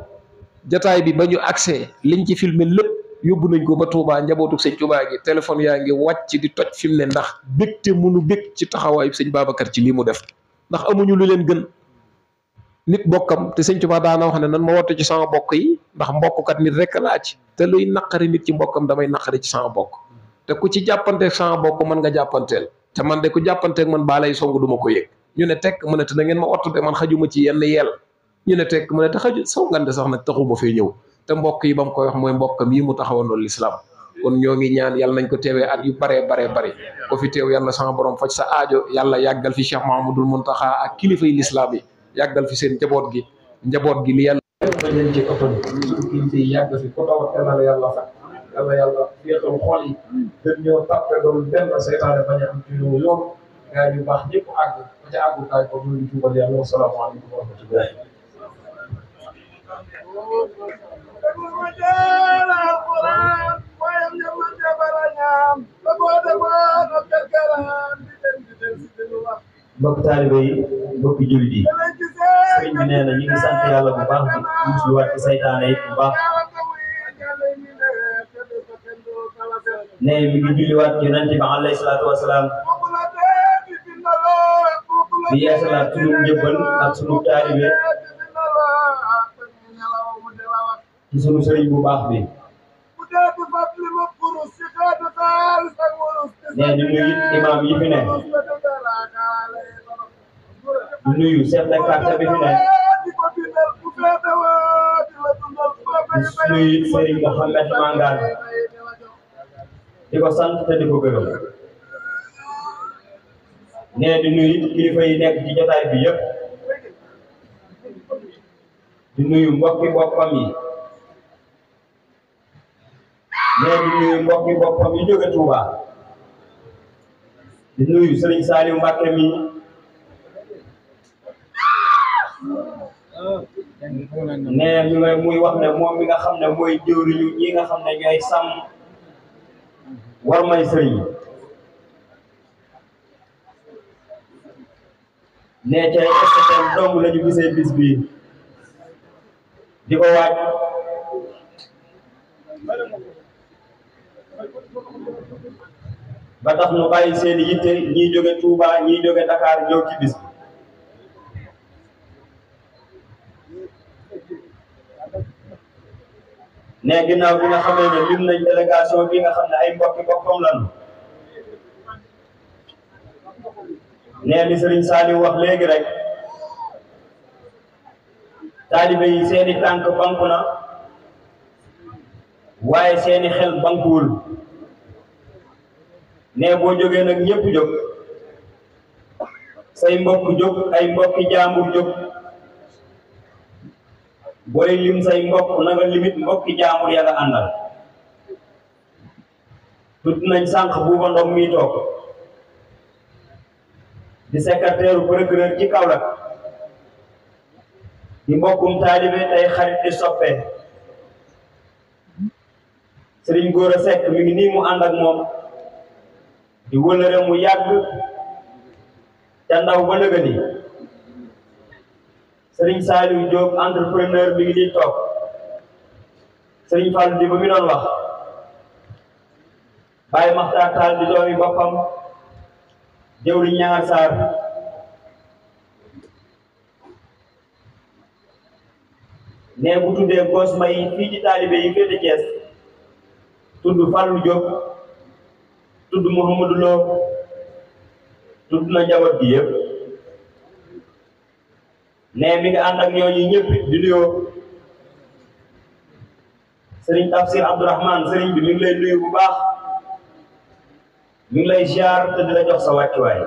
jataay bi ba ñu accès liñ ci filmé lépp yóbbu nañ ko ba Touba njabootu sëñ Touba gi téléphone yaa ngi wàcc di toj fi mu ne ndax bégte munu bég ci taxawaayu sëñ Babacar ci lii mu def ndax amuñu lu leen gën nit bokkam te sëñ Touba daana wax ne nan ma wattu ci sama bokk yi ndax mbokkat nit rek laa ci te luy naqari nit ci mbokkam damay naqari ci sama bokk te ku ci jàppanteeg sama bokk mën nga jàppanteel te man de ku jàppanteeg man baa lay song duma ko yëg ñu ne tekk mu ne te da ngeen ma wattu de man xajuma ci yenn yeel ñu ne tekk mu ne te xaju songante sax nag taxuma fee ñëw te mbokk yi ba mu koy wax mooy mbokkam yi mu taxawandoon lislaam kon ñoo ngi ñaan yàlla nañ ko teewee at yu baree bari ko fi teew yàlla sama borom faj sa aajo yàlla yàggal fi Cheikh Mahamadul Muntaxa ak kilifa yi lislaam yi yàggal fi seen njaboot gi li yàlla ba leen ci oto bi suñu kilifa yi yàgg fi ko tawat yàlla yàlla faj yàlla féexal xol yi gën ñoo tàppe doon benn seytaane bañ a am ci ñoom yoon gaa yu baax ñëpp àgg ba ca àggukaay ko ñu ngi tuubal yàlla wasalaamaaleykum wa rahmatullahi mbokk taalibe yi mbokk jullit yi sëriñ bi nee na ñu ngi sant yàlla bu baax di musluwaat ci saytaane yi bu baax nee mi ngi julliwaat ci yonent bi alayhi salaatu wasalaam di yeesalaat sunu njëbbal ak sunu taalibe ci sunu sëriñ bu baax bi nee di nuyu imaam yi fi ne di nuyu chef de quartier bi fi ne di nuyu sëriñ Mouhamed Mangane di ko sant te di ko gërëm nee di nuyu kilifa yi nekk ci jotaay bi yëpp di nuyu mbokki boppam yi nee di nuyu mbokki boppam yi jóge Touba di nuyu Serigne Saliou Mbacké mi nee mi ngay muy wax ne moom mi nga xam ne mooy jëwriñu ñi nga xam ne ñooy sàmm war may sëriñ nee ca STM dong lañu gisee bis bi di ko waaj ba tax nu bàyyi seeni yitte ñii jóge Touba ñii jóge Dakar ñëw ci bis bi ne ginnaaw bi nga xamee ne lim nañ délégation bi nga xam ne ay mbokki boppam lañu ne li Serigne Saliou wax léegi rek taalibe yi seeni tànk banku na waaye seeni xel bankuwul ne boo jógee nag ñëpp jóg say mbokk jóg ay mbokki jaambur jóg booy lim say mbokk na nga limit mbokki jaambur ya nga àndal tudd nañ sànq Buuba Ndom mi toog di secrétaire procureur ci Kaolack di mbokkum taalibe tey xarit di soppe Serigne Gora Seck mi ngi nii mu ànd ak moom di wëlëre mu yàgg ca ndaw ba nëga ni Serigne Saliou Diop entrepreneur mi ngi nii toog Serigne Fallou di ba mi doon wax Baye Makhtar Tall di doomi boppam jëwriñ Ñangar Sarr ne bu tuddee gos may fii ci taalibe yi féete Thiès tudd Fallou Diop tudd Mouhamadou Lo tudd na njaboot gi yëpp ne mi nga ànd ak ñooñu ñëpp di nuyoo Serigne Tafsir Abdourahmane Serigne bi mi ngi lay nuyu bu baax mi ngi lay ziar te di la jox sa wàccuwaay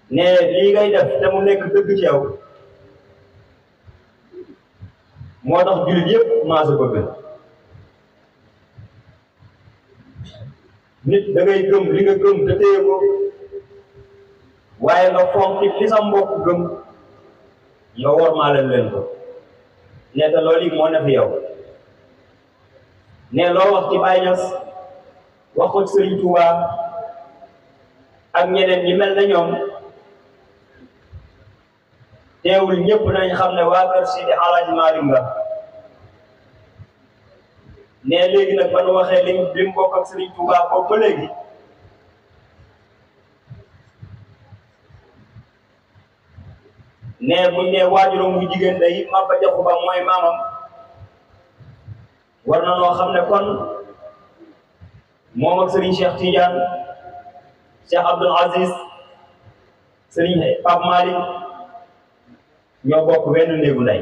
ne lii ngay def te mu nekk dëgg ci yow moo tax jullit yëpp maa sa bëgg nit da ngay gëm li nga gëm te téye ko waaye nga fonk li sa mbokk gëm nga wormaaleel leen ko ne te loolu yi moo ne fi yow ne loo wax ci Baye Niass wax ko ci Serigne Touba ak ñeneen ñi mel na ñoom teewul ñëpp nañ xam ne waa kër Sidi Alaaji Maalik nga ne léegi nag ba nu waxee li mu bokk ak Serigne Touba boobu ba léegi ne buñ ne waajuram bu jigéen day Maba Jaxu Ba mooy maamam war na noo xam ne kon moom ak Serigne Cheikh Tidiane Cheikh Abdoul Aziz Serigne Pape Malick ñoo bokk benn néegu ndey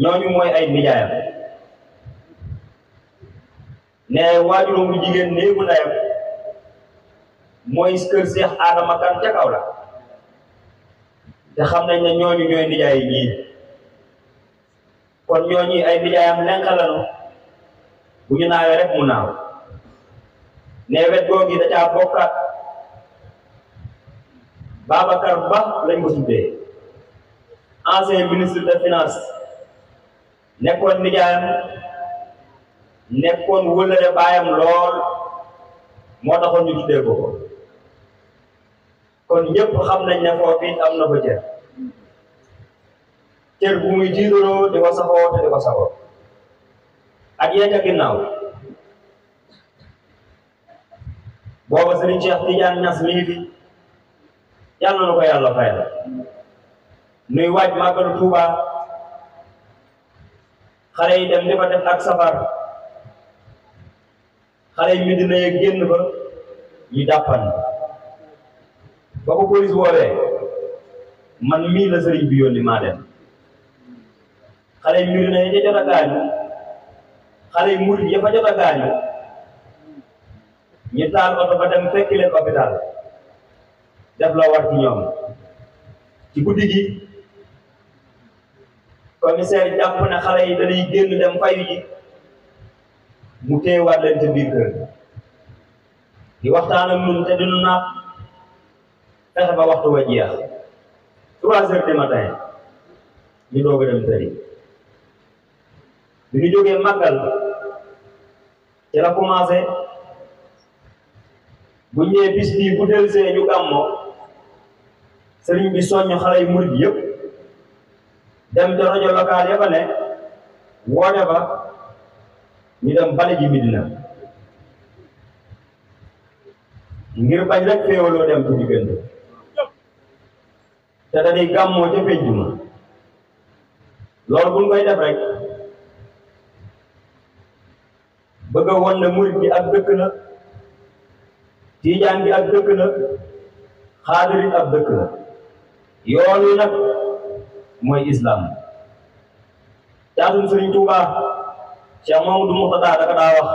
ñooñu mooy ay nijaayam ne waajuram bu jigéen néegu ndeyam mooy kër Cheikh Adama Kan ca kaw la te xam nañ ne ñooñu ñooy nijaay yi ñii kon ñooñu ay nijaayam lenkalanu bu ñu naawee rek mu naaw ne wet googi da caa bokkaat Babacar Ba lañ ko tuddee ancien ministre des finances nekkoon nijaayam nekkoon wëlale baayam lool moo taxoon ñu tuddee ko kon ñëpp xam nañ ne foofu it am na fa cër bu muy jiitaloo di ko saxoo te di ko saxoo ak yee ca ginnaaw booba Serigne Cheikh Tidiane Niass mi ngi fi yàlla na ko yàlla fayal nuy waaj màggalu Tuuba xale yi dem di fa def ak safar xale yi Medina ye génn fa ñu dàppan ba ko police woowee man mii la sëriñ bi yónni maa dem xale yi Medina ye ca jot a gaañu xale yi murid ya fa jot a gaañu ñu taal oto ba dem fekki leen hôpital def la war ci ñoom ci guddi gi commissaire jàpp ne xale yi dañuy génn dem fayu ji mu téyewaat leen ca biir kër di waxtaan ak ñun te dinu naat fexe ba waxtu wa jeex 3 heures du matin ñu doog a dem tëri bi ñu jógee màggal ci la commencé bu ñëwee bis bii bu delsee ñu gàmmoo sëriñ bi soññ xale yu murid yëpp dem ca rajo local ya fa ne woote ba ñu dem bale ji Medina ngir bañ rek féewaloo dem ci diggante te dañuy gàmmoo ca pénc ma loolu buñ koy def rek bëgg a won ne murid bi ak dëkk la tiijaan bi ak dëkk la xaadir it ak dëkk la yoon wi nag mooy islam caatum Sëriñ Tuubaa Cheikh Mamadou Mourtada daka daa wax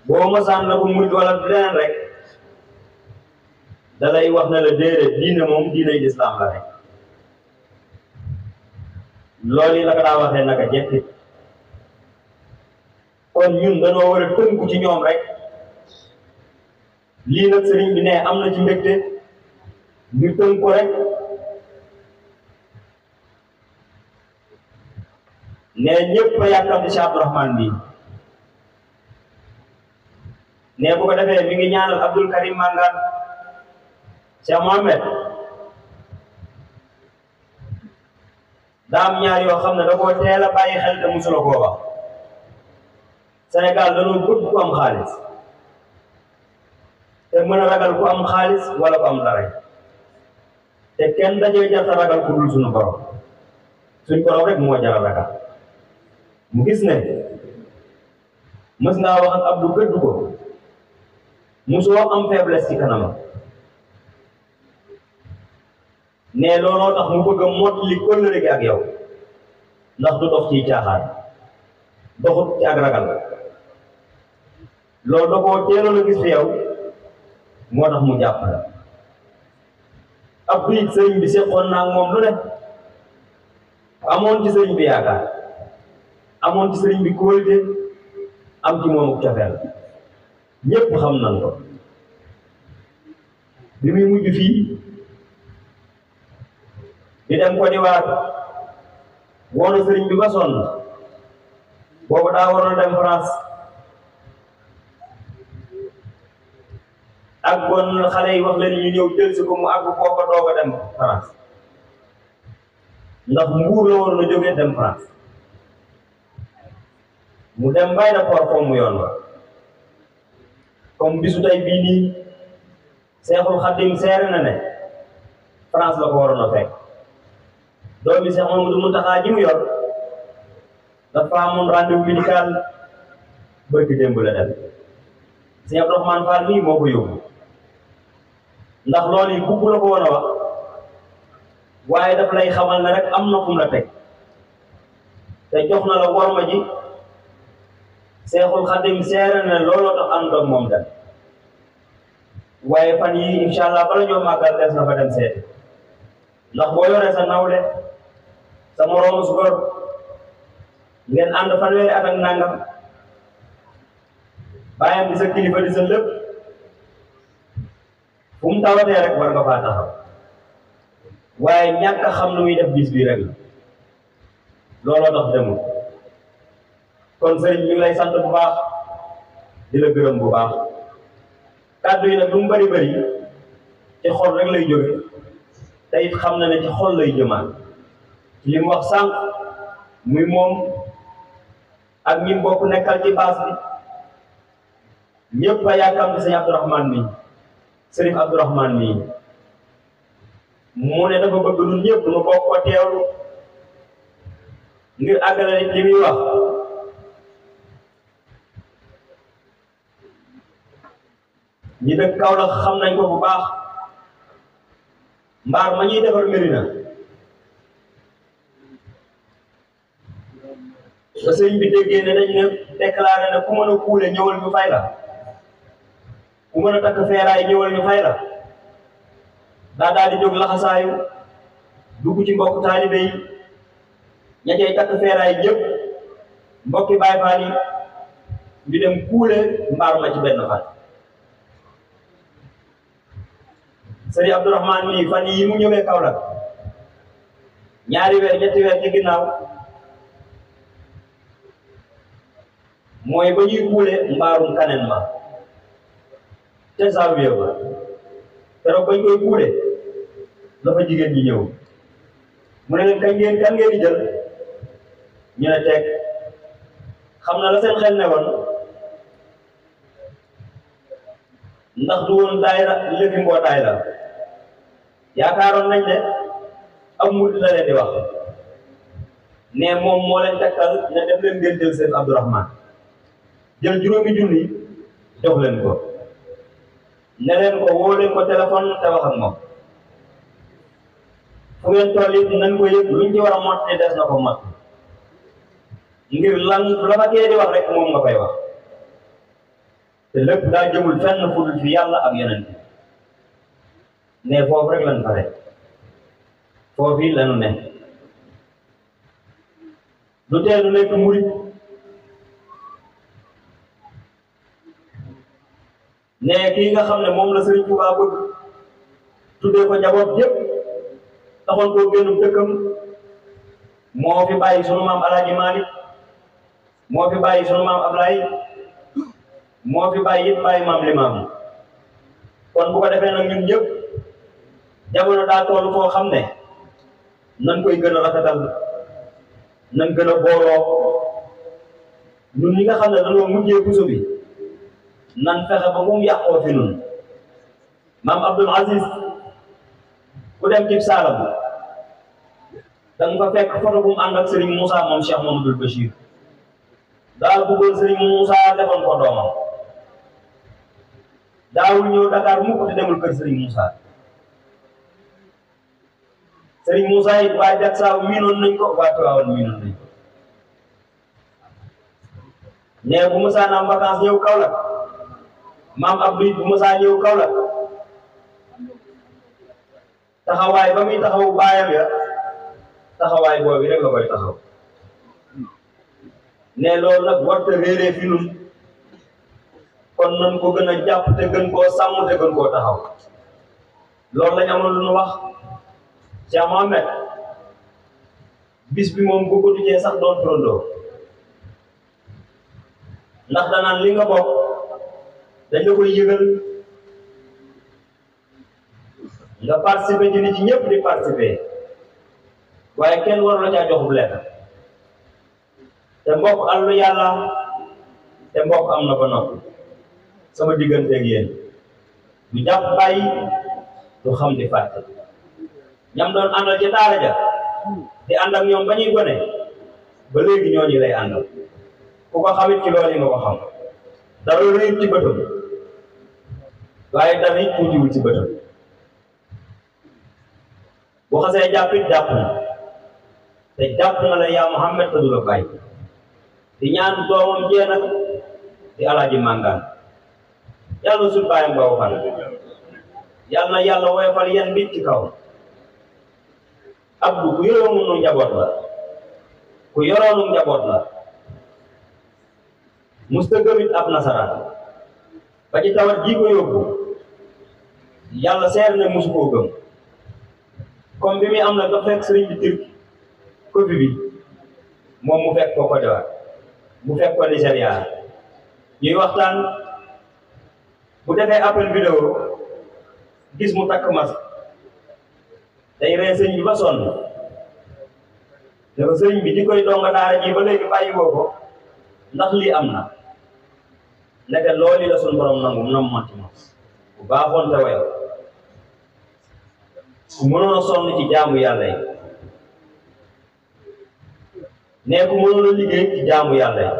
boo masaan la ko murid wala leneen rek da lay wax ne la déedéet diine moom diiney islam la rek loolu yi la ko daa waxee naka jekki kon ñun dañoo war a tënku ci ñoom rek lii nag sëriñ bi ne am na ci mbégte ngir tënk ko rek ne ñëpp a yàkkamti Cheikh Abdourahmane bi ne bu ko defee mi ngi ñaanal Abdoul Karim Mangane Cheikh Mohamed daa am ñaar yoo xam ne da koo teel a bàyyi xel te musula koo wax Sénégal dañoo bëgg ku am xaalis te mën a ragal ku am xaalis wala ku am dara te kenn dajee jar ta ragal ku dul suñu borom rek moo jar a ragal mu gis ne mës ngaa wax ak Abdou gëdd ko musoo am faiblesse ci kanamam ne looloo tax mu bëgg a mottali kóllëre gi ak yow ndax du dox ciy caaxaan doxut ci ak ragal loolu da koo teeloon a gis fi yow moo tax mu jàpp la ab it sëriñ bi seqoon naa moom lu ne amoon ci sëriñ bi yaakaar amoon ci sëriñ bi kóolute am ci moom ak cofeel ñépp xam nañ ko bi muy mujj fii di dem Côte d'Ivoire woonu sëriñ bi ba sonn boobu daa waroon dem France ak bon xale yi wax leen ñu ñëw jël si ko mu àgg foofa doog a dem France ndax Mbuur la waroon a jógee dem France mu dem bay na por foofu mu yoon wa comme bisu tey bii nii Seexul Xadim seere na ne France la ko waroon a fekk doomi Seex Mamadu Muntaxa ji mu yor dafa amoon rendez-vous médical bërki démb la dem Sëñ Abdourahmane Fall mii moo ko yóbbu ndax loolu yi bugg la ko woon a wax waaye daf lay xamal ne rek am na fu mu la teg te jox na la worma ji Seexul Xadim seere ne looloo tax ànd ak moom dem waaye fan yi incha allah bala ñoo màggal des na fa dem seeti ndax boo yoree sa nawle sa moroomu su góor ngeen ànd fanweeri at ak nangam bàyyam di sa kilifa di sa lépp fu mu tawatee rek war nga faa taxaw waaye ñàkk a xam nu muy def bis bi rek la looloo tax demul kon sëriñ ñu ngi lay sant bu baax di la gërëm bu baax kàddu yi nag lu mu bari bari ci xol rek lay jóge te it xam na ne ci xol lay jëmaat ci li mu wax sànq muy moom ak ñi mbokk nekkal ci baas bi ñëpp a yàkkamti sëñ Abdourahmane mi sëriñ Abdourahmane mi mu ne dafa bëgg ñun ñëpp nu bokk ko teewlu ngir àggale li muy wax ñi dëkk Kaolack xam nañ ko bu baax mbaar ma ñuy defar Médina ba sëñ bi déggee ne dañ ne déclaré ne ku mën a kuule ñëwal ñu fay la ku mën a takk feeraay ñëwal ñu fay la daal di jóg laxasaayu dugg ci mbokk taalibe yi ña cay takk feeraay yëpp mbokki Baay Faal yi ñu dem kuule mbaar ma ci benn fan sëriñ Abdourahmane mii fan yi mu ñëwee Kaolack ñaari weer ñetti weer ci ginnaaw mooy ba ñuy kuule mbaarum kaneen ma te janvier ba keroog bañ koy kuule dafa jigéen ñi ñëw mu ne leen kan ngeen di jël ñu ne teg xam na la seen xel ne woon ndax du woon daayira lëfi mbootaay la yaakaaroon nañ ne ab murid la leen di wax ne moom moo leen tegtal ne dem leen ngeen jël seen Abdourahmane jël juróomi junni jox leen ko ne leen ko woo leen ko téléphone te wax ak moom fu ngeen toll it nañ ko yëg luñ ci war a mot te des na ko mot ngir lan la fa kee di wax rek moom nga koy wax te lépp daa jëmul fenn fu dul fi yàlla ak yeneen ne foofu rek lañ pare foofu yi lañu ne lu teelu nekk murit ne kii nga xam ne moom la Sëriñ Tuubaa bëgg tuddee ko njaboot yépp taxoon koo génn dëkkam moo fi bàyyi sunu maam Alaaji Maalik moo fi bàyyi sunu maam Ablaay moo fi bàyyi it bàyyi maam Limaam kon bu ko defee nag ñun ñëpp jamono daa toll foo xam ne nan koy gën a rafetal nan gën a booloo ñun ñi nga xam ne dañoo mujjee puso bi nan fexe ba mu yàqoo fi nun maam Abdul Aziz ku dem ci Saalum danga fa fekk photo bu mu ànd ak Serigne Moussa moom Cheikh Mamadou Bachir daal bëggoon Serigne Moussa defoon ko doomam daawul ñëw Dakar mukk di demul kër Serigne Moussa Serigne Moussa it waa Jaksaaw miinoon nañ ko waa Tiwaawan miinoon nañ ko ne bu Moussa na am vacances ñëw Kaolack maam Abdou it bu Moussa ñëw Kaolack taxawaay ba muy taxaw baayam ya taxawaay boobu rek la koy taxaw ne loolu nag warta réeree fi nun kon nan ko gën a jàpp te gën koo sàmm te gën koo taxaw loolu lañ amoon lu ñu wax Cheikh Mohamed bis bi moom bu ko tujjee sax doon turandoo ndax danaan li nga bokk dañ la koy yëgal nga participer ci nit ci ñëpp di participer waaye kenn waru la caa jox bu lekk te mbokk àllu yàlla te mbokk am na ba noppi sama digganteeg yéen du jàpp bàyyi du xam di fàtte ñam doon àndal ci daara ja di ànd ak ñoom ba ñuy gone ba léegi ñooñu lay àndal ku ko xamit ci loolu yi nga ko xam dara réyut ci bëtam waaye tamit tuutiwul ci bëtam bu xasee jàppit jàpp na te jàpp na la yaa Muhammad te du la bàyyi di ñaan doomam jee nag di alaaji màngaan yàlla suñ bàyyam baaw fan yàlla na yàlla woyofal yan bit ci kaw Abdou ku yoroonu njaboot la ku yoroonu njaboot la musta gëmit ab nasaraan ba ci tawat ji ko yóbbu yàlla seer ne musu koo gëm comme bi muy am na dafa fekk sëriñ bi Turki Covid bi moom mu fekk ko Côte d'Ivoire mu fekk ko Nigéria ñuy waxtaan bu defee appel vidéo gis mu takk masque day ree sëñ bi ba sonn ne ko sëñ bi di koy donga daara ji ba léegi bàyyi woo ko ndax lii am na ndeke loolu la suñu borom nangu nam manti ma bu baaxoon te woyof ku mënoon a sonn ci jaamu yàlla yi ne ku mënoon a liggéey ci jaamu yàlla yi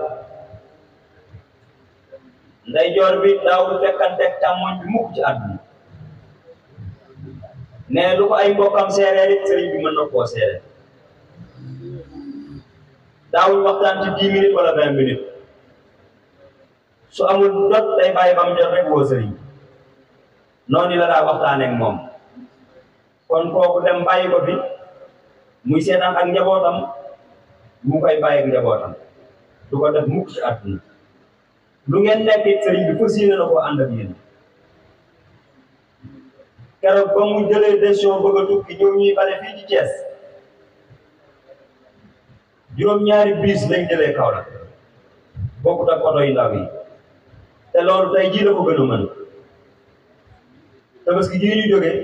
ndeyjoor bi daawul fekkanteeg càmmoñ bi mukk ci àdduna ne lu ko ay mbokkam seeree it sëriñ bi mën na koo seeree daawul waxtaan ci 10 minutes wala 20 minutes su amul jot day bàyyi ba mu jot rek woo sëriñ noonu la daa waxtaanee ak moom kon kooku dem bàyyi ko fi muy seetaan ak njabootam mu koy bàyyi ak njabootam du ko def mukk ci àdduna lu ngeen nekk it sëriñ bi fas yéene na koo ànd ak yéen keroog ba mu jëlee décision bëgg a tukki ñëw ñuy bale fii ci Thiès juróom-ñaari bis lañ jëlee Kaolack bokkut ak oto yu ndaw yi te loolu tey jii la ko gën a mën Tabaski jii ñu jógee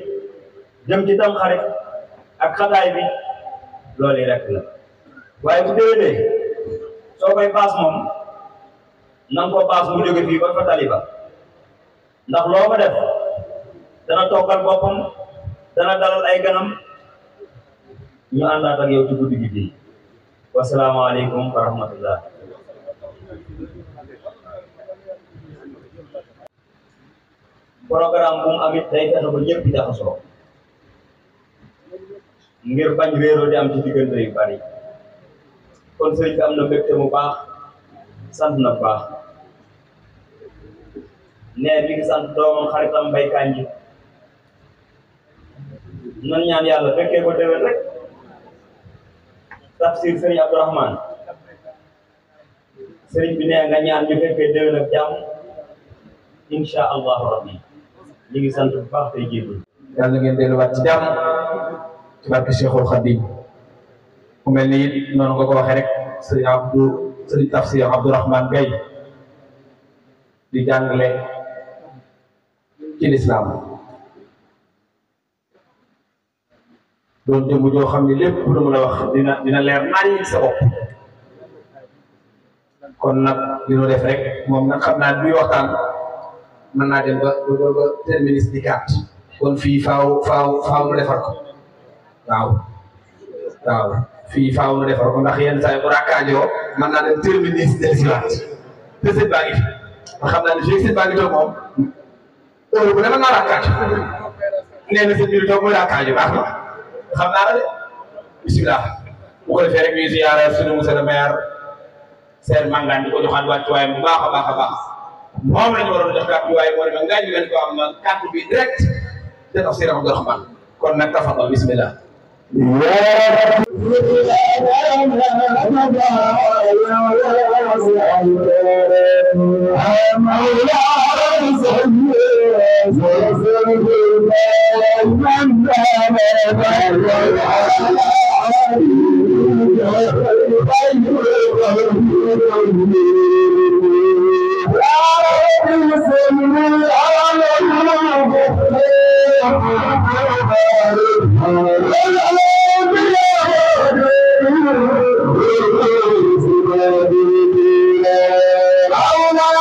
jëm ci tam xarit ak xataay bi loolu yi rek la waaye bu déwénee soo koy baas moom na nga ko baas mu jóge fii ba fa taliba ndax loo ko def dana toggal boppam dana dalal ay ganam ñu àndaat ak yow ci guddi gi bii wasalaamaaleykum wa rahmatullah programme bu mu amit day fexe ba ñëpp jaxasoo ngir bañ réeroo di am ci diggante yu bari kon sëriñ bi am na mbégte mu baax sant na baax nee bi ngi sant doomam xaritam Mbay Kanji nan ñaan yàlla fekkee ko déwén rek tafsir sëriñ Abdourahmane sëriñ bi nee nga ñaan ñu fekkee déwén ak jàmm insha allahu rabbi ñu ngi sant bu baax tey jébul yàlla ngeen delluwaat ci jàmm ci barke Cheikhul Khadim ku mel ni it noonu nga ko waxee rek sëriñ tafsir Abdourahmane Gaye di jàngale ci lislaam doon jëmm joo xam ne lépp lu mu la wax dina leer nañ sa bopp kon nag li ñu def rek moom nag xam naa duy waxtaan mën naa dem ba terminus di gàtt kon fii faaw mu defar ko waaw fii faaw mu defar ko ndax yenn saa yi bu rakkaajoo mën naa dem terminus dellusiwaat te sët baa ngi fi nga xam naa ne fii sët baa ngi toog moom heure bu ne mën naa rakkaaj nee na sët bi toog muy rakkaaju baax na xam naa la de bisimilah bu ko defee rek ñuy ziyaara suñu monsieur le maire Seer Mangane di ko joxaat wàccuwaayam bu baax a baax a baax moom la ñu waroon a jox kàddu waaye moo demee ngaañ leen ko am kàddu bi direct de tafsir Abdourahmane kon nag tafadal bisimilah. Allah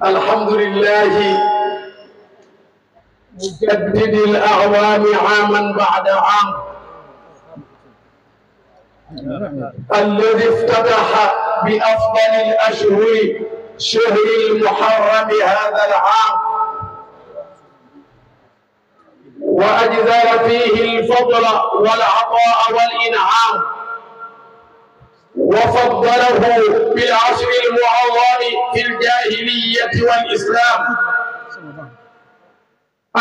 الحمد لله مجدد الأعوام عاما بعد عام الذي افتتح بأفضل الأشهر شهر المحرم هذا العام وأجزل فيه الفضل والعطاء والإنعام وفضله بالعشر المعظم في الجاهلية والإسلام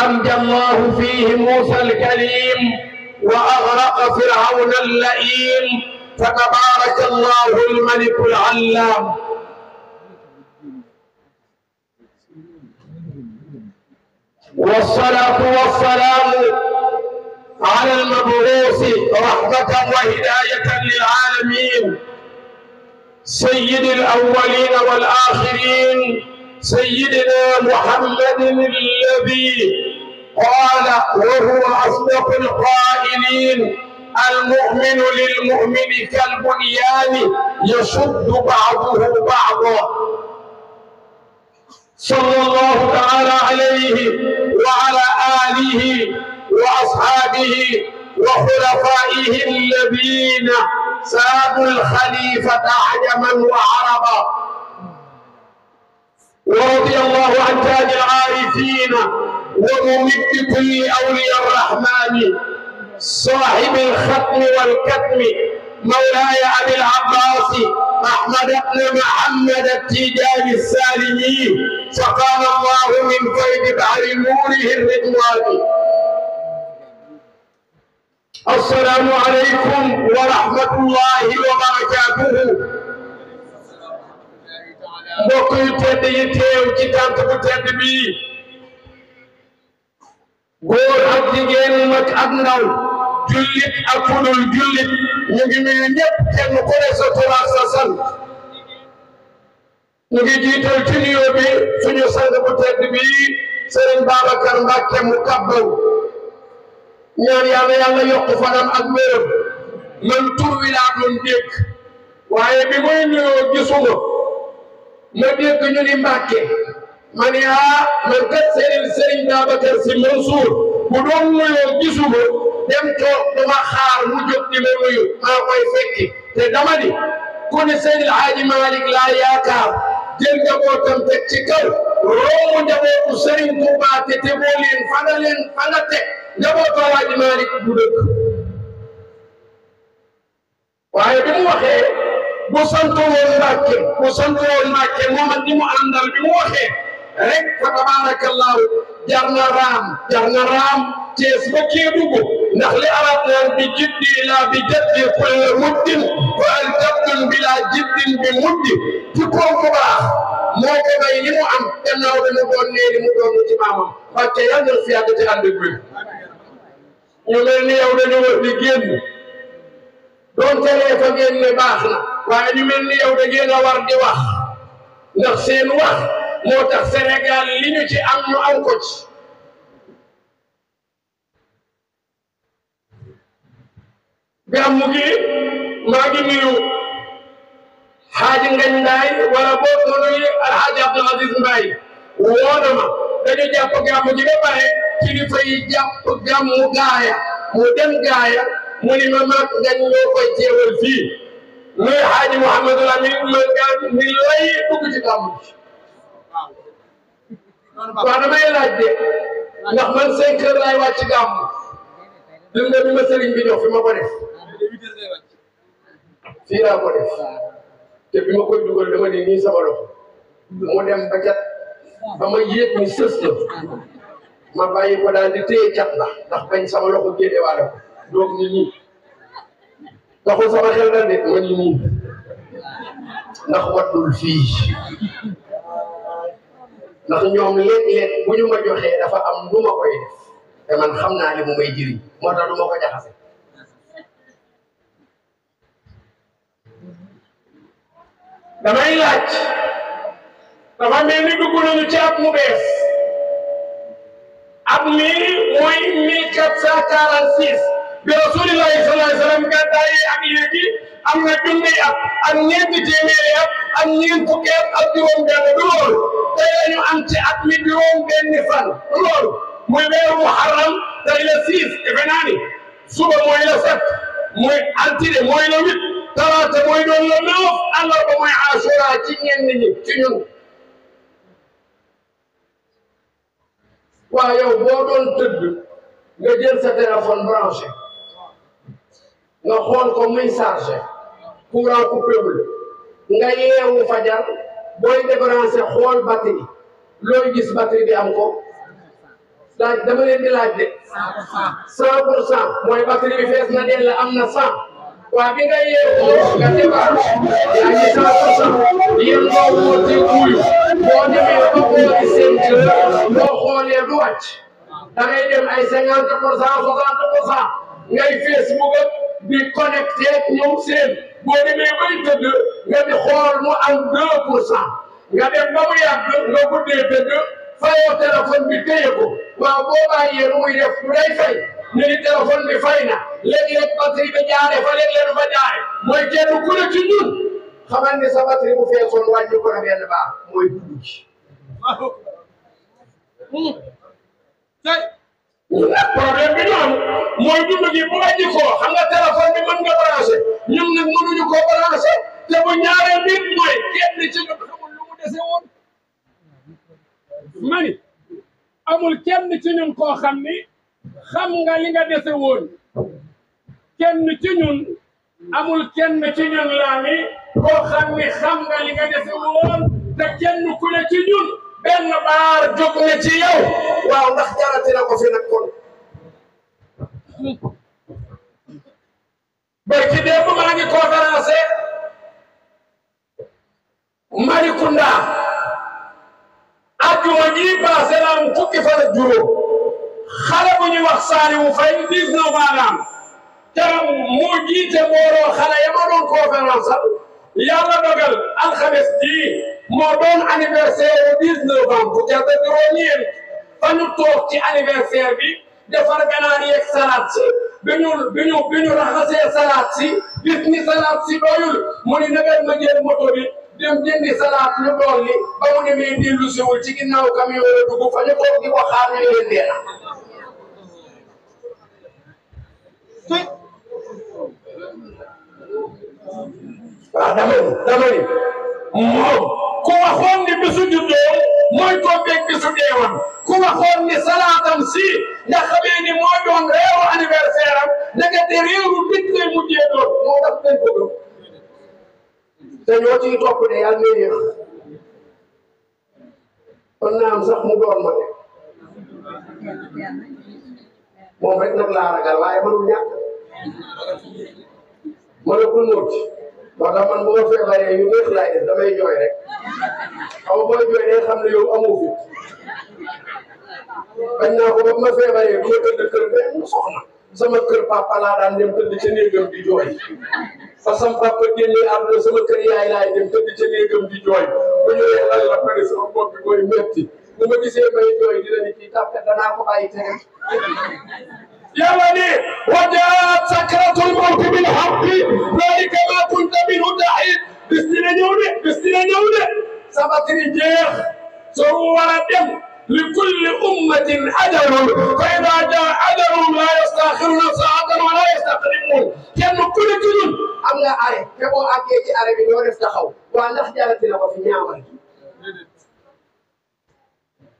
أنجى الله فيه موسى الكليم وأغرق فرعون اللئيم فتبارك الله الملك العلام والصلاة والسلام على المبعوث رحمة وهداية للعالمين سيد الأولين والآخرين سيدنا محمد الذي قال وهو أصدق القائلين المؤمن للمؤمن كالبنيان يشد بعضه بعضا صلى الله تعالى عليه وعلى آله وأصحابه وخلفائه الذين سادوا الخليفة عجما وعربا ورضي الله عن تاج العارفين وممد كل أولياء الرحمن صاحب الختم والكتم مولاي أبي العباس أحمد بن محمد التيجاني السالمي سقانا الله من فيض بحر نوره الرضواني. السلام عليكم ورحمة الله وبركاته. mbokk yu tedd yi teew ci tant bu tedd bi góor ak jigéen mag ak ndaw jullit ak fudul jullit ñu ngi nuyu ñëpp kenn ku ne sa tur ak sa sant ñu ngi jiital ci nuyoo bi suñu sang bu tedd bi Serigne Babacar Mbacke mu kabbaw ñaan yàlla yokk fanam ak wéram man tur wi laa doon dégg waaye bi muy nuyoo gisuma ma dégg ñu ni Mbàkke ma ne man kat Serigne Babacar Sy Mansour bu doon nuyoo gisuma dem toog duma xaar mu jóg di ma nuyu maa koy fekki te dama ni ku ne Seydil Hadji Malick laa yaakaar jël njabootam teg ci kaw roomu njabootu Serigne Touba te tegoo leen fa nga teg njabootu Hadji Malick du dëkk waaye bi mu waxee bu sant woon Mbàkke moom ak ñi mu àndal bi mu waxee rek fa tabarakallahu jar na raam Cees ba Kédougou ndax li arab naan bi jiddi la bi jaddi kulla muddin wa al jabdun bila jiddin bi muddi ci kooku baax moo ko may li mu am gannaaw dañu doon nee li mu doon ci maamam Mbàkke yal na fi yàgg ci ànd ak wér ñu mel ni yow dañu war di génn doon teree fa ngeen ne baax na waaye ñu mel ni yow da ngeen a war di wax ndax seen wax moo tax Sénégal li ñu ci am ñu am ko ci gàmmu gi maa ngi nuyu Xaaji Ngañ Ndaay wala boog ma nuyu Alxaaji Abdul Aziz Mbaay woo na ma dañu jàpp gàmmu gi ba pare kilifa yi jàpp gàmmu gaaya mu dem gaaya mu ni ma mag ngañ ñoo koy teewal fii nuyu Xaaji Mouhamadou Lamine ma gaan ni lay dugg ci gàmmu gi waaw damay laaj de ndax man 5 heures laay wàcc gàmmu lim nga bi ma sëriñ bi jox fi ma ko def fii laa ko def te bi ma koy dugal dama ne nii sama loxo mu dem ba cat ba ma yéeg ni sës la ma bàyyi ko daal di téye cat la ndax bañ sama loxo génne waale ko doog ni nii taxul sama xel dal de ma ni nii ndax waddul fii ndax ñoom léeg-léeg bu ñu ma joxee dafa am lu ma koy def te man xam naa li mu may jëriñ moo tax du ma ko jaxase damay laaj dafa mel ni dugg nañu ci at mu bees at mi mooy 1446 bi rasulillahi sallallahu alayhi wa sallam gàddaay ak léegi am na junni at ak ñeenti téeméeri at ak ñeent fukki at ak juróom-benn du loolu tey la ñu am ci at mi juróom-benni fan du loolu muy weeru muharram tey la 6 defe naa ni suba mooy la 7 muy altine mooy la 8 talaata mooy doon la 9 àllarba mooy asura ci ñenn ñi ci ñun waaw yow boo doon tëdd nga jël sa téléphone branché nga xool ko muy chargé courant coupé wul nga yeewu fajar booy débranché xool batterie looy gis batterie bi am ko laaj dama leen di laaj de 100% mooy batterie bi fees na dell am na 100 waa bi nga yeewoo nga débranché yaa ngi 100% yéen loo wóote kuuyu boo demee ba boori seen kër boo xoolee du wàcc da ngay dem ay 50% 60% ngay Facebook di connecté ñoom seen boo demee bay tëdd nga di xool mu am 2% nga dem ba mu yàgg nga guddee tëdd fayoo téléphone bi téye ko waaw boo bàyyee lu muy def lu day fay ñu ni téléphone bi fay na léeg-léeg batterie bi jaaree fa léeg-léeg du fa jaaree mooy kenn ku ne ci ñun xamal ni sa batterie bu feesoon wàññi ko na benn baax mooy dugg ci problème bi ñu am mooy dund gi bu wàññi ko xam nga téléphone bi mën nga branché ñun nag mënuñu ko branché te bu ñaareel bi mooy kenn ci ñun xamul lu mu dese woon mani amul kenn ci ñun koo xam ni xam nga li nga dese woon kenn ci ñun amul kenn ci ñun laa ni koo xam ni xam nga li nga dese woon te kenn ku ne ci ñun benn baar jóg na ci yow waaw ndax jarati na ko fi nag kon barki démb maa ngi conférence Marikunda ajjuma ji passé la am fukki fan ak juróom xale bu ñuy wax Saliou Faye 19 ans te moo jiite mbooloo xale ya ma doon conférence al yàlla dogal alxames ji moo doon anniversaire 19 ans bu jàpp juróom-ñeent fa ñu toog ci anniversaire bi defar ganaar yeeg salaat si bi ñu raxasee salaat si gis ni salaat si doyul mu ni nagal ma jël moto bi dem jëndi salaat ñu dolli ba mu demee dellu siwul ci ginnaaw camion la dugg fa ñu toog di ko xaar ñu leen dee na waaw dama ni moom ku waxoon ni bisu juddoo mooy tombeeg bisu deewam ku waxoon ni salaatam si nga xamee ni mooy doon réewu anniversaire am ndekete réewu bit lay mujjee doon moo tax dañ ko gëm te ñoo ciy topp de yàlla na yéex kon naa am sax mu doon ma de moom rek nag laa ragal waaye mënul ñàkk ma ne ko nóot moo tax man bu ma feebaree yu neex laay def damay jooy rek xaw ma booy jooy day xam ne yow amoo fi bañ naa ko ba ma feebaree du ma tëdd kër benn soxna sama kër papa laa daan dem tëdd ca néegam di jooy fa sama papa génnee àdduna sama kër yaay laay dem tëdd ca néegam di jooy bu ñëwee lan la pare sama bopp bi mooy metti bu ma gisee may jooy dina ni kii tàppe danaa ko bàyyi tere yàlla ne wajaat sakratul mawti bil haqqi zalika ma kunta minhu tahid bis dina ñëw de bis dina ñëw de sabatiri jeex soo war a dem li kulli ummatin ajalun fa ida jaa ajalun la yastaxiruna saatan wala yastaqdimun kenn ku ne ci ñun am nga arrêt te boo àggee ci arrêt bi doo def taxaw waa ndax jarati na ko fi ñaawal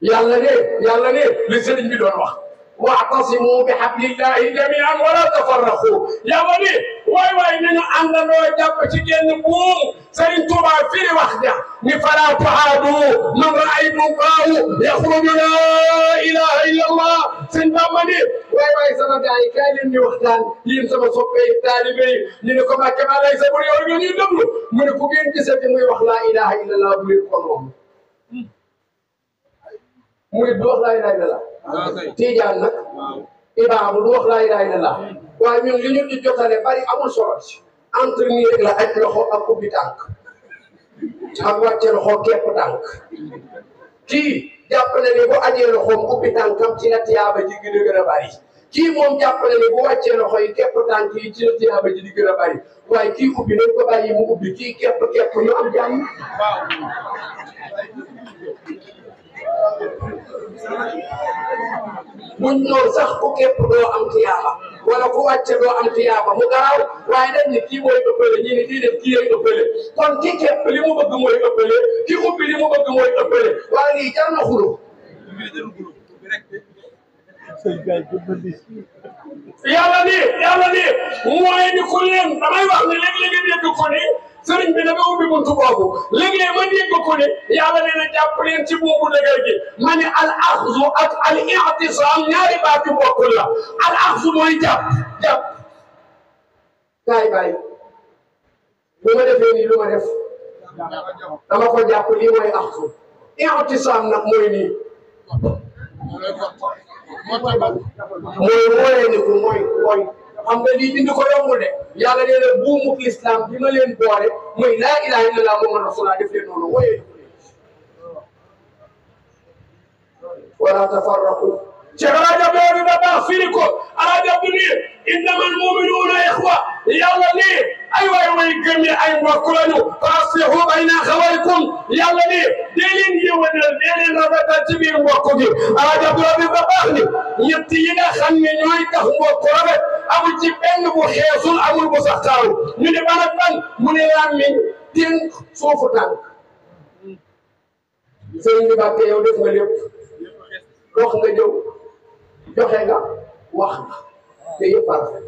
yàlla ne li sëriñ bi doon wax واعتصموا بحبل الله جميعا ولا تفرقوا يا ولي واي نانيو اندالو جاب سي ген بوم سيرن توبا في واخدا ني فلا تعادوا من رايتم قاو يخرج لا اله الا الله سن بامني واي سما جاي كاي لين ني waxtaan yeen sama soppé talibé ñi ne ko makké ba lay sa bur yow ñu deglu mu ne ku ngeen gisati muy wax la ilaha illa allah bu leen ko mom muy do wax la ilaha illa allah Tijaan nag Ibrahima du wax laa ilaaha illallaah waaye ñun li ñu di jotale bari amul solo ci entre nii rek la aj loxo ak ubbi tànk ak wàcce loxo képp tànk kii jàpp na ne bu ajee loxoom ubbi tànkam ci la tiyaaba ji gën a bari kii moom jàpp na ne bu wàccee loxo yi képp tànk yi ci la tiyaaba ji di gën a bari waaye kii ubbi nañ ko bàyyi mu ubbi kii képp ñu am jàmm buñ noonu sax ku képp doo am tiyaaba wala ku wàcce doo am tiyaaba mu garaaw waaye dañ ni kii mooy ëppale ñi ni kii def kii lay ëppale kon ki képp li mu bëgg mooy ëppale ki ubbi li mu bëgg mooy ëppale waaye lii jar na xulu yàlla ni mooy ni ku leen damay wax ne léeg-léeg dégg ko ni sëriñ bi dafa ubbi buntu boobu léeg-léeg ma dégg ko ne yàlla nee na jàpp leen ci buubu dëgër gi ma ne al axzu ak al i'tisam ñaari baat yu bokkul la al axzu mooy jàpp kaay bàyyi bu ma defee nii lu ma def dama ko jàpp lii mooy axzu i'tisam nag mooy nii mooy wooyee ni ko mooy xam nga lii dindi ko yombul de yàlla nee na buumu islam bi ma leen boole mooy laa ilaha illallah muhammad rasulullah def leen noonu wooyee wala tafarraqu ci rajo boobu ba baax firi ko rajo bu nii innamal mu'minuuna ixwa yàlla nii ay way gëm yi ay mbokk lañu fa aslihu bayna axawaykum yàlla nii dee leen yëwanal dee leen rafetal ci biir mbokk gi rajo boobu ba baax ni ñett yi nga xam ne ñooy tax mbokk rafet amul ci benn bu xeesul amul bu sax taaru ñu ne ban ak ban mu ne làmmiñ tënk suufu tànk sëriñ bi Mbàkke yow def nga lépp dox nga jëw joxe nga wax nga te yëpp parfait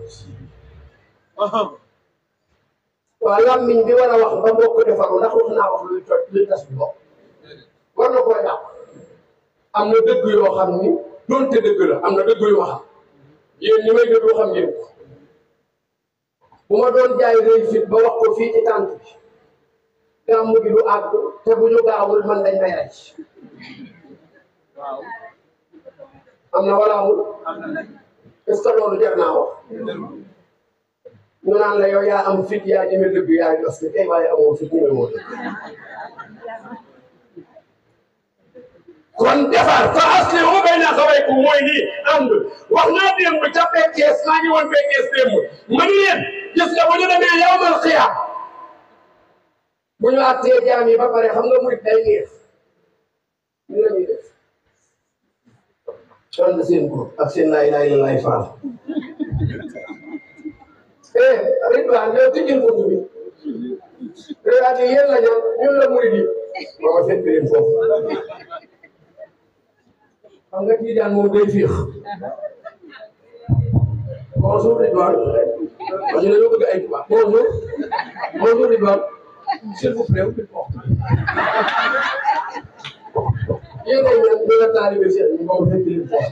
waaw làmmiñ bi war a wax ba mbokk defaru ndax wax naa wax luy toj luy tas bi bokk war na koo yàq am na dëgg yoo xam ni doonte dëgg la am na dëgg yu wax yéen ñi may dëgg xam ngeen ko bu ma doon jaay rëy fit ba wax ko fii ci tànk bi gàmm gi du àgg te bu ñu gaawul man dañ may rey am na wala amul est-ce que loolu jar naa wax ñu naan la yow yaa am fit yaa ñeme dëgg yaa jos bi tey waaye amoo fit ñeme moo dëgg kon defar fa aslihu bayna axawaykum mooy nii ànd wax naa démb ca Pekes maa ngi woon Pekes démb ma ni leen gis nga bu ñu demee yawmal qiyaam bu ñu àttee jaam yi ba pare xam nga murit day neex ñu la ñuy def ànd seen góor ak seen laa ilaaha illallaah faal Ridwaan yow tijjil buntu bi Ridwaan yéen la ñun la murid yi ba ma fekk leen foofu xam nga Tijaan moom day fiix bonjour Ridwaan parce que dañoo bëgg ay tubaab bonjour Ridwaan s'il vous plaît yéen a ñaan ñu la taalibe seen ñu ba ma fekk leen foofu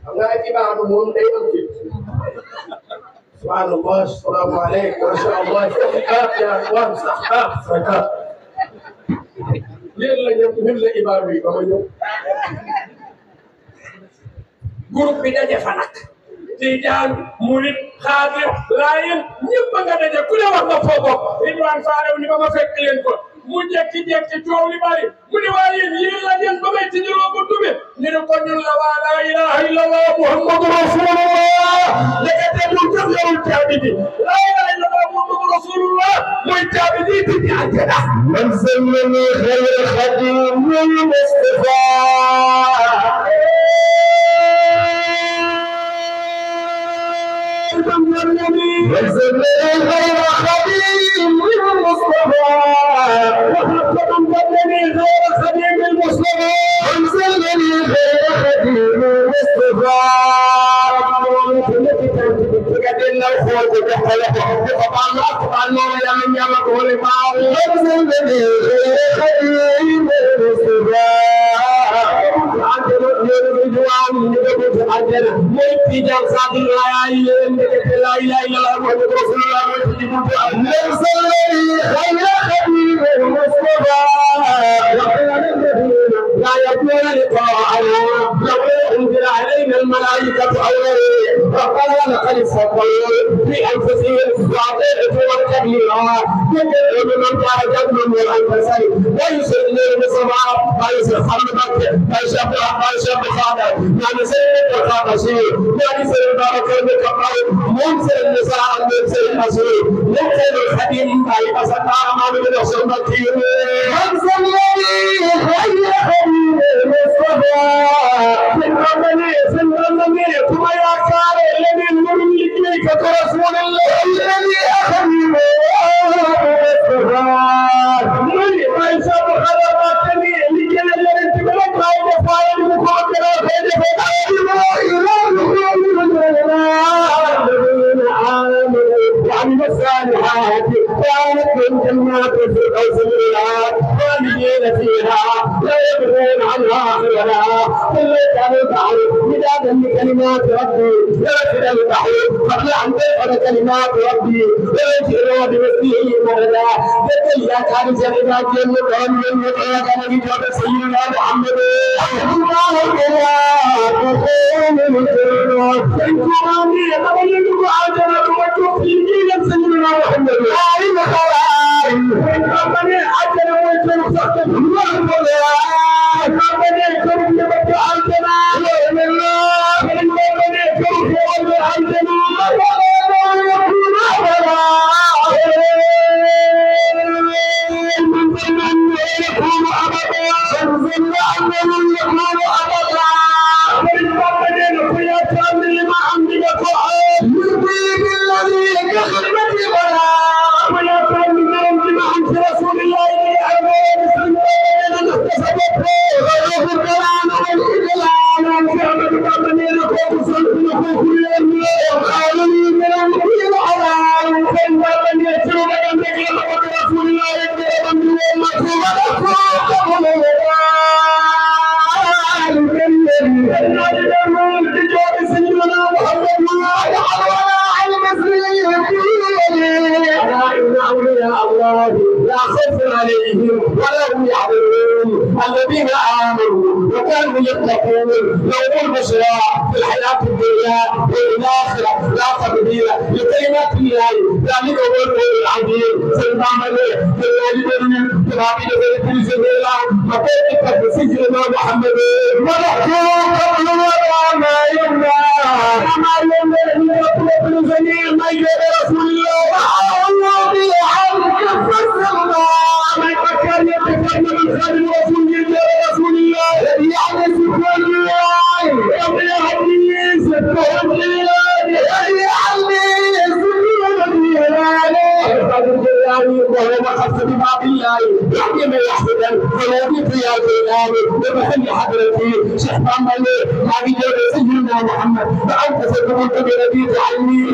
xam nga ay ibaadu moom day am fit subhanallah assalaamu aleykum wa rahmatullah ya ikhwan sahaba yéen la ñëpp ñun la ibaadu yi ba ma ñëw groupe bi daje fa nag Tijaan murit xaadir laayeen ñëpp nga daje ku ne wax nga foo bokk Ridwaan Faalew ni ba ma fekk leen ko mu jekki-jekki coow li bari mu ne waa yéen la ngeen ba may tijjiloo ko tube ñu ne ko ñun la waa laa ilaha illallah muhammadu rasulullah ndekete mu jox yorul caabi bi laa ilaha illallah muhammadu rasulullah mooy caabi bi tijji àjjana man sallani xayra xadim mustafa وزمني غير خديم المصطفى وزمني غير خديم المصطفى وزمني غير خديم المصطفى قدنا الخوف بحلقه طبعا طبعا يا من يا مقول ما وزمني غير خديم المصطفى عندنا الرجوان يجب عندنا ميت صادق لا اله الا الله محمد رسول الله نرسل خير خديم المصطفى لا يكون لقاءنا لو انزل علينا الملائكه اولا فقال لقد فضلوا في انفسهم واعطيته والتبليغ يدعو من كان جدلا والانفسين ويسلم بالسماء ما يسر حمدك ما يشبه خالد ما نسيت الخاطشين ما نسيت بارك الكبار منزل النساء منزل المسيح منزل الخديم اي بسطار ما من الشمتي منزل الذي خير خديم المصطفى سلمني كما يا كار الذي نملك كرسول الله الذي اخذني المصطفى من يشبه خلقاتني لكن الذي تبلغ بعد فاعل مقدر خير وعمل الصالحات كانت من جنات الفردوس الأعلى خالدين فيها لا يبغون عنها حولا كل كان البحر مدادا لكلمات ربي يرسل البحر قبل أن تفعل كلمات ربي ويجعل بمثله مردا يتلى كان جنبات يمكن من يطلق نبيك سيدنا محمد الله إله تخون الكرام الكرامي قبل المعادلة والتوفيق سيدنا محمد عالم خوارم ربنا عجل ويكون سخط الله ربنا يكون يبكي عندنا وإن الله ربنا يكون يولي عندنا ولا يكون أبدا من ظن يكون أبدا من ظن أنه يكون أبدا ربنا يكون يتعامل مع عندك قرآن يرضي بالذي كخدمة بلا ولا تعلم بما عند رسول الله عليه وسلم اكتسبته غير الكلام والإدلال وكانت ربنا لكم صلحكم كل يوم وقالوا لي من المؤمن الحلال فإن ربنا يتوب عندك لقد رسول الله يكتب من يوم ولكم قبل لا خوف عليهم ولا هم يحزنون الذين آمنوا وكانوا يتقون لهم البشرى في الحياة الدنيا والآخرة لا تبديل لكلمات الله ذلك هو القول العظيم سيدنا عليه بالوالدين بالعبيد في الجميلة وكيف سيدنا محمد ونحكم قبل ولا ما يمنع ما يمنع من يطلب الجميع ما يجب رسول الله وعوضي عنك فسرنا ما يفكر يتكلم من خير رسول الله رسول الله يعني سبحان الله يوم الحديث سبحان الله قدم يحفظا فناديت يا سيدان وبحل حضرتي شيخ محمد ما في جود سيدنا محمد فأنت ستكون برديت عني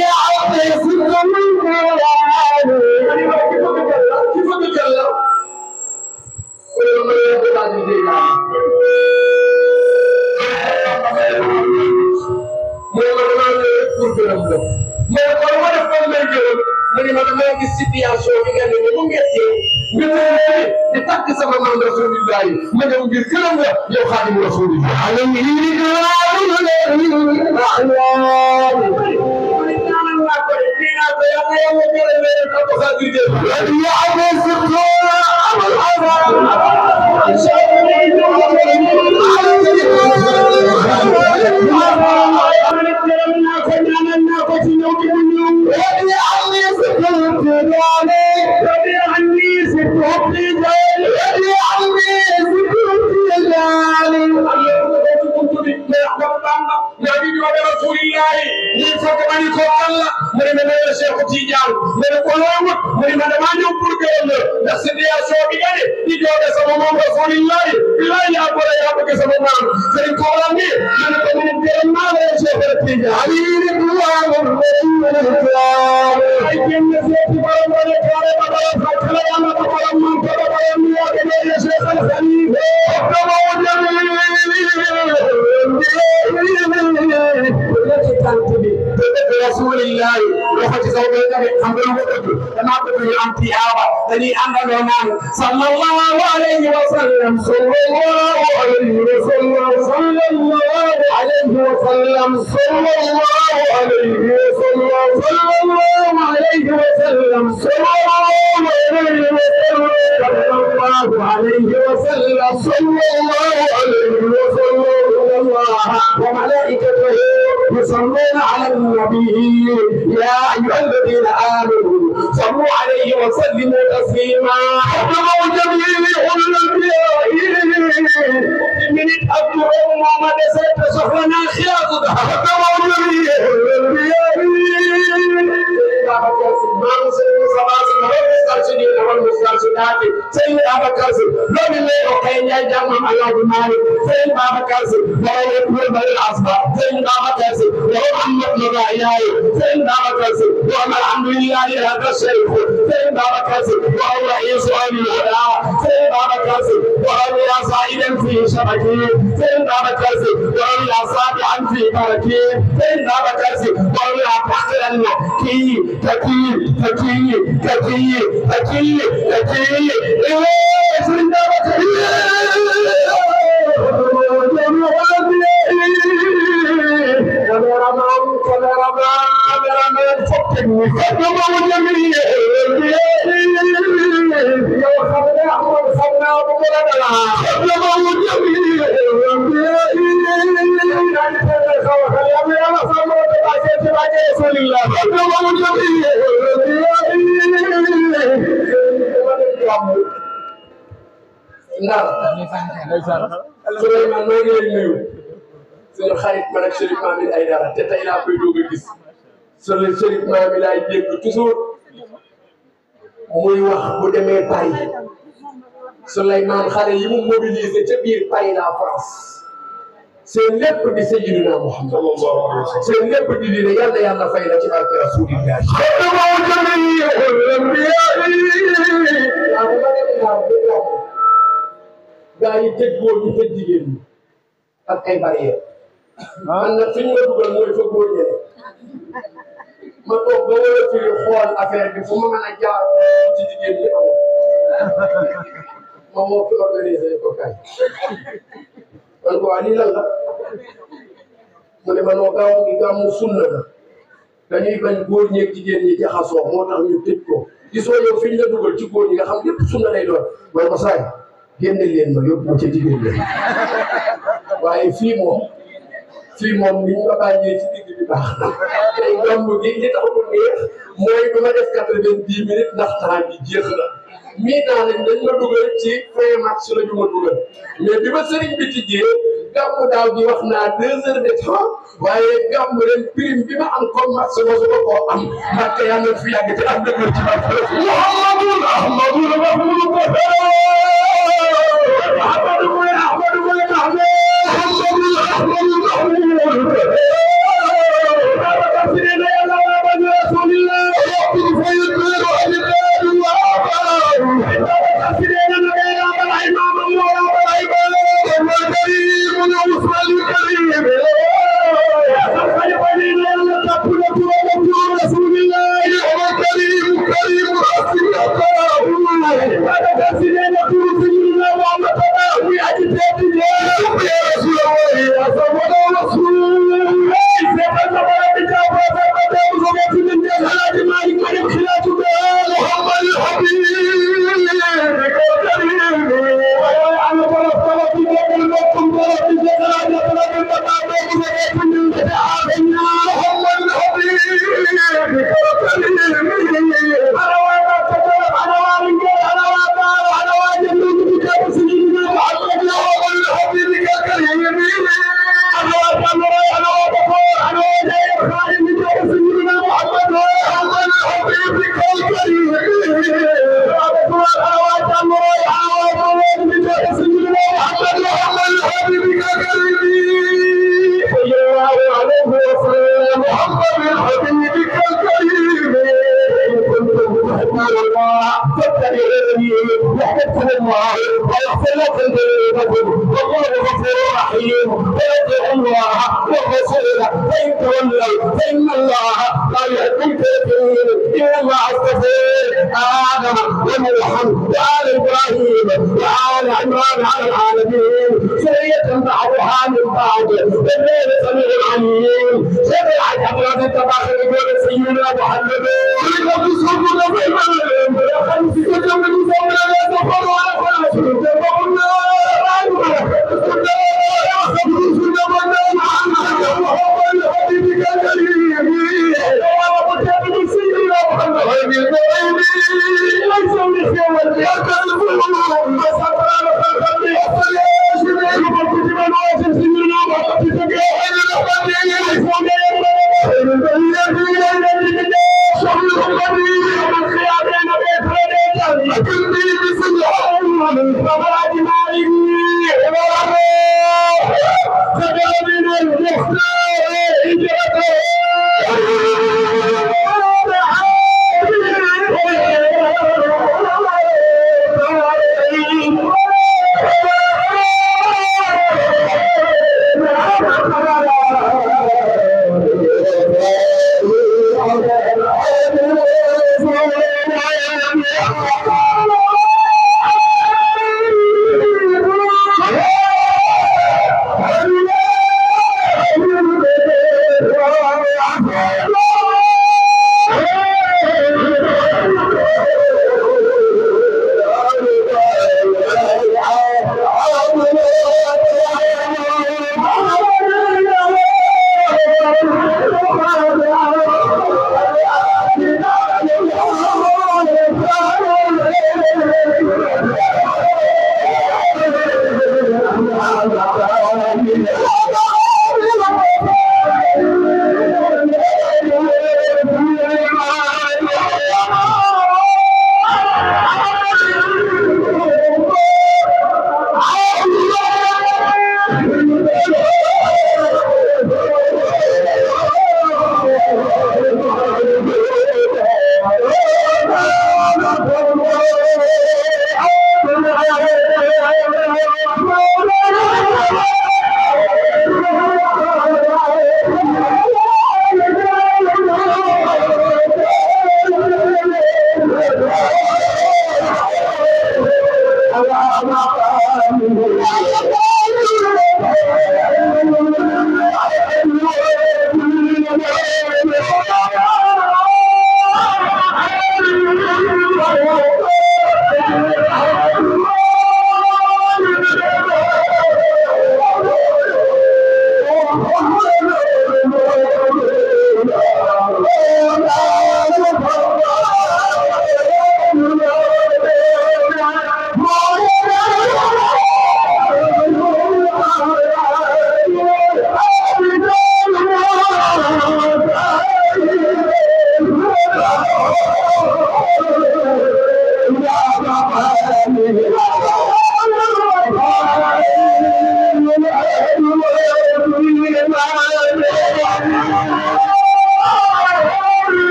يا عبد سيدنا كيف تتكلم ولما يقول عن الدين mani ma dama gis situation bi nga ne mu ngettee nga tëye di tàgg sama maam rasulillahi ma dem ngir këram la yow xaadimu rasulillahi صلى الله عليه وسلم صلى الله عليه وسلم صلى الله عليه وسلم صلى الله عليه وسلم صلى الله عليه وسلم صلى الله عليه وسلم صلى الله عليه وسلم صلى الله عليه وسلم الله وملائكته يصلون على النبي يا ايها الذين امنوا صلوا عليه وسلموا تسليما حكموا جميع الانبياء من الابد محمد سيتصفنا خياط حكموا جميع الانبياء سيد أبا كاسم لو من ليه وكين يجمع الله بمالك سيد أبا كاسم لو يقول بالأصبع سيد أبا كاسم لو محمد مغاياي سيد أبا كاسم لو الحمد لله هذا الشيخ سيد أبا كاسم لو رئيس الولاء سيد أبا كاسم لو يا سائدا في شبكي سيد أبا كاسم لو يا صابعا في بركي سيد أبا كاسم لو يا تحترن كي تكي تكي تكي تكي تكي Souleymane maa ngi lay nuyu suñu xarit man ak Chérif Mamine Aïdara te tey laa koy doog a gis Chérif Mamine laay dégg toujours muy wax bu demee Paris Souleymane xale yi mu mobilisé ca biir Paris la France seen lépp di Sayyidina Muhammad seen lépp di diine yàlla yàlla fay la ci barke Rasulillah gaa yi tëj góor ñi tëj jigéen ñi ak ay barrières man nag fi ñu ma dugal mooy fa góor ñi ma toog ba war a firi xool affaire bi fu ma mën a jaar ci jigéen ñi amoon ma moo fi organisé ko kay man ko waa lii lan la mu ne ma noo gaaw gi gàmmu sunna la dañuy bañ góor ñeeg jigéen ñi jaxasoo moo tax ñu tëj ko gisoo yow fi ñu la dugal ci góor ñi nga xam lépp sunna lay doon man ko saay génne leen ma yóbbu ma ca jigéen ñi waaye fii moom ni ñu ma bàyyee ci digg bi baax na tey gàmmu gi li tax mu neex mooy du ma def 90 minutes ndax temps bi jeex na mii naa leen dañ ma dugal ci fin mars la ñu ma dugal mais bi ma sëriñ bi tijjee gàmmu daaw gi wax naa 2 heures de temps waaye gàmmu ren prime bi ma am comme mars ma su ma koo am Mbàkke yàlla fi yàgg te am dëgg ci Mbàkke Muhammadul Ahmadul Mahmoud Ahmadu mooy Ahmadu mooy Ahmadul Ahmadul Mahmoud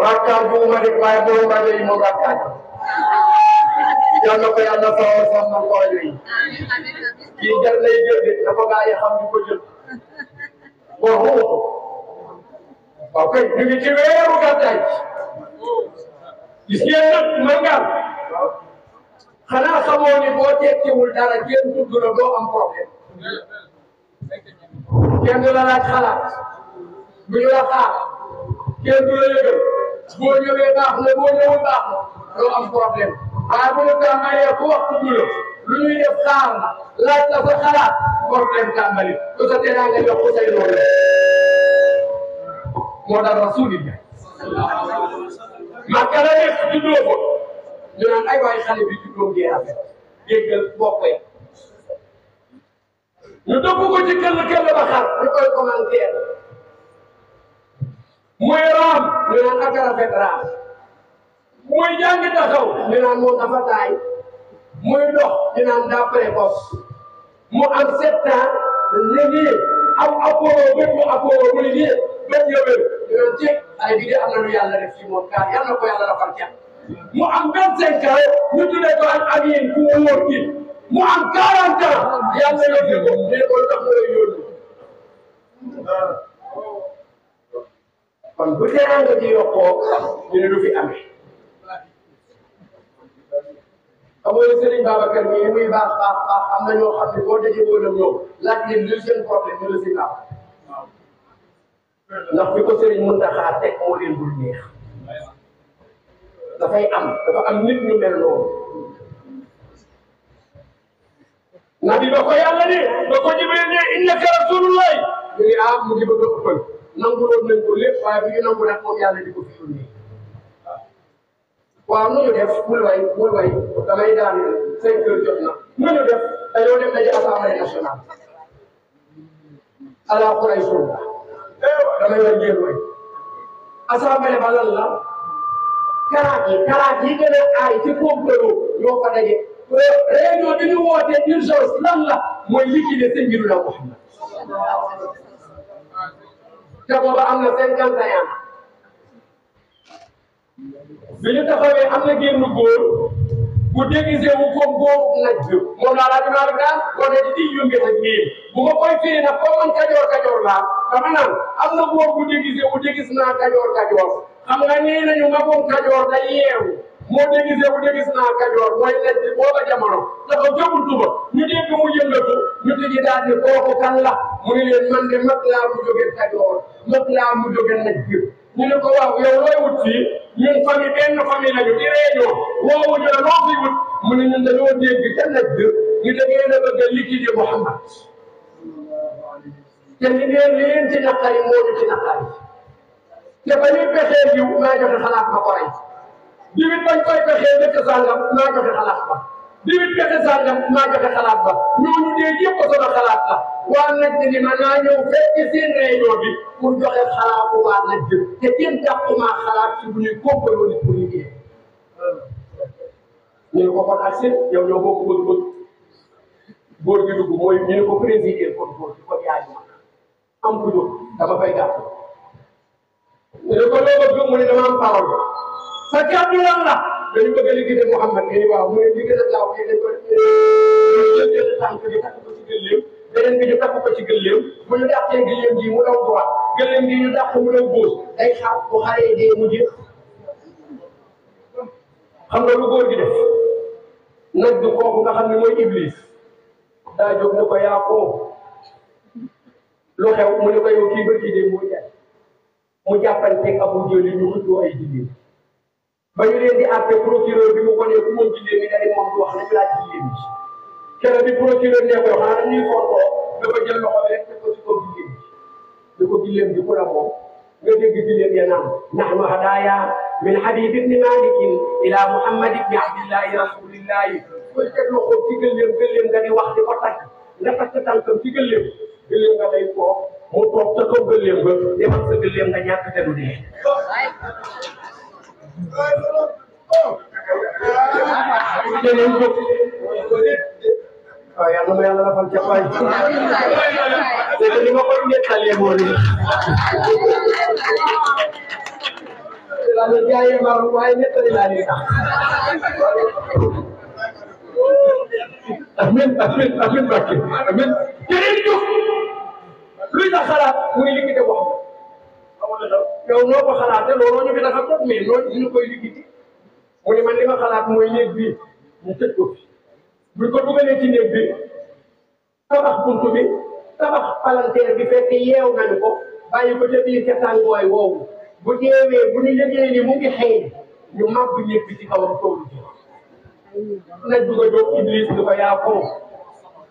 rakka bu ma def waaye boo ma def moo gàttaay yàlla ko yàlla sawar sàmmal ko rajo yi kii jar lay jël de na ko gaa yi xam di ko jël boo xoolee ko waaw kay ñu ngi ci weeru gàttaay gis ngeen nag mangal xanaa xamoo ni boo tekkiwul dara kenn tudd la doo am problème kenn du la laaj xalaat du ñu la xaar kenn du la yëgal boo ñëwee baax na boo ñëwul baax na doo am problème waaye bu ñu tàmbalee ku wax tudd la lu ñuy def xaar la laaj la sa xalaat problème tàmbali ku sa tee nga jox ko say loolu moo tax rasulillah Makka la nekk juddoo ko ñu naan ay waay xale bi juddoo ngee rafet déggal bokk ya ñu dëpp ko ci këll ba xar ñu koy commentaire muy raam ñu naan ak rafet raam muy jàng taxaw ñu naan moom dafa taay muy dox ñu naan daa précoce mu am 7 ans léegi am aporo bépp aporo mu ne nii bépp yowér ñu naan ci ay bi de am na lu yàlla def ci moom car yàlla ko yàlla defal ca mu am 25 ans ñu tuddee ko ak amin ku wóor ki mu am 40 ans yàlla yóbbu ko ne ko tax na la yóbbu kon bu teraanga ji yokkoo ñu ne du fi amee xam nga Serigne Babacar mii muy baax am na ñoo xam ne boo dajee woon ak ñoom laaj leen lu seen problème ñu la si baax ndax fi ko Serigne Mountakha teg moo leen dul neex dafay dafa am nit ñu mel noonu nabi ba ko yàlla ne ba ko Jibril ne innaka rasulullah ñu ngi mu ngi bëgg a ëppal nanguloon nañ ko lépp waaye bu ñu nangu nag moom yàlla di ko fi yónnee waaw nu ñu def bul way damay daan 5 heures jot na nu ñu def dañoo dem daje assemblée nationale ala xuray suuf damay way jéem way assemblée ba lan la karaat yi gën a aay ci complot ñoo fa daje réunion bi ñu woote urgence lan la mooy liquider seen mbiru la Muhammad te booba am na 51 ans bi ñu taxawee am na génn góor bu déguisé wu comme góor naj bi moom laa laaj naa daan boo ne di yëngu ak nii bu ma koy firi nag comme man kajoor laa dama naan am na góor bu déguisé wu dégis naa kajoor xam nga nee nañu magum kajoor day yeewu moo déguisé wu dégis naa kajoor mooy naj bi booba jamono dafa jógul tuba ñu dégg mu yëngatu ñu tëji daal di kooku kan la mu ne leen man de mag laa mu jóge kajoor mag laa mu jóge naj bi ñu ne ko waaw yow looy wut fii ñun benn famille lañu di réunion woowu ñu ne loo fi wut mu ne ñun dañoo dégg ca naj bi ñu da ngeen a bëgg a liquider Muhammad te li leen ci naqari moo ñu ci naqari te ba ñuy pexee jiw maa joxe xalaat ma ko rey diwit bañ koy pexee dëkk sàngam maa joxe xalaat ba diwit pexe sàngam maa joxe xalaat ba ñooñu dee yëpp a sama xalaat la waa naj ni ma naa ñëw fekk seen réunion bi pour joxe xalaatu waa naj te kenn dàqumaa xalaat ci bu ñuy complot nit pour liggéey ñu ne ko kon ak seen yow ñoo bokk bëgg-bëgg góor gi dugg mooy ñu ne ko présider kon góor gi kon yaay ma am ku jóg dama fay gàtt ñu ne ko loo bëgg mu ne dama am parole sa kàddu lan la dañu bëgg a liggéey Muhammad ni waaw mu ne li gën a gaaw dañ ko jël tànk bi takk ko ci gëléem beneen bi ñu takk ko ci gëléem bu ñu dàqee gëléem ji mu daw droit gëléem gi ñu dàq mu daw gauche day xaar bu xaree dee mu jeex xam nga lu góor gi def nag du kooku nga xam ne mooy Iblis daa jóg ne ko yaa ko lu xew mu ne ko yow kii bërki dee moo jaay mu jàppanteeg Abu Jëli ñu xuddoo ay jigéen ba ñu leen di àtte procureur bi mu ko nee ku moom jigéen bi dañu moom du wax nañu laaj jigéen bi keroog bi procureur nee ko xanaa dañuy fontoo dafa jël loxo bi rek teg ko ci kaw jigéen bi di ko jigéen bi ku la moom nga dégg jigéen ya naan nahnu hadaaya min Habib ibni Malikin ila Muhammad ibni Abdillahi rasulillahi koy teg loxo ci gëléem nga di wax di ko tàgg nga takk tànkam ci gëléem nga day toog mu toog ca kaw gëléem ba demal sa gëléem nga ñàkk te du dee keneen jóg waaw yàlla na yàlla rafal ca waay te li ma koy nettalee moo di la jaayee waaye nettali laa lay tax amin amin amin barke amin keneen jóg luy tax xalaat muy liggéey wax yow noo ko xalaatee looloo ñu fi tax a toog mais noonu ñu koy liggéey mu ne man li ma xalaat mooy néeg bi ñu tëj ko fi buñ ko dugalee ci néeg bi tabax buntu bi tabax palanteer bi fekk yeew nañu ko bàyyi ko ca biir ca tàngooy woowu bu deewee bu ñu yëgee ni mu ngi xëy ñu màbb néeg bi ci kawam toolu ji nañ dugg a jóg Iblis ni ko yaa ko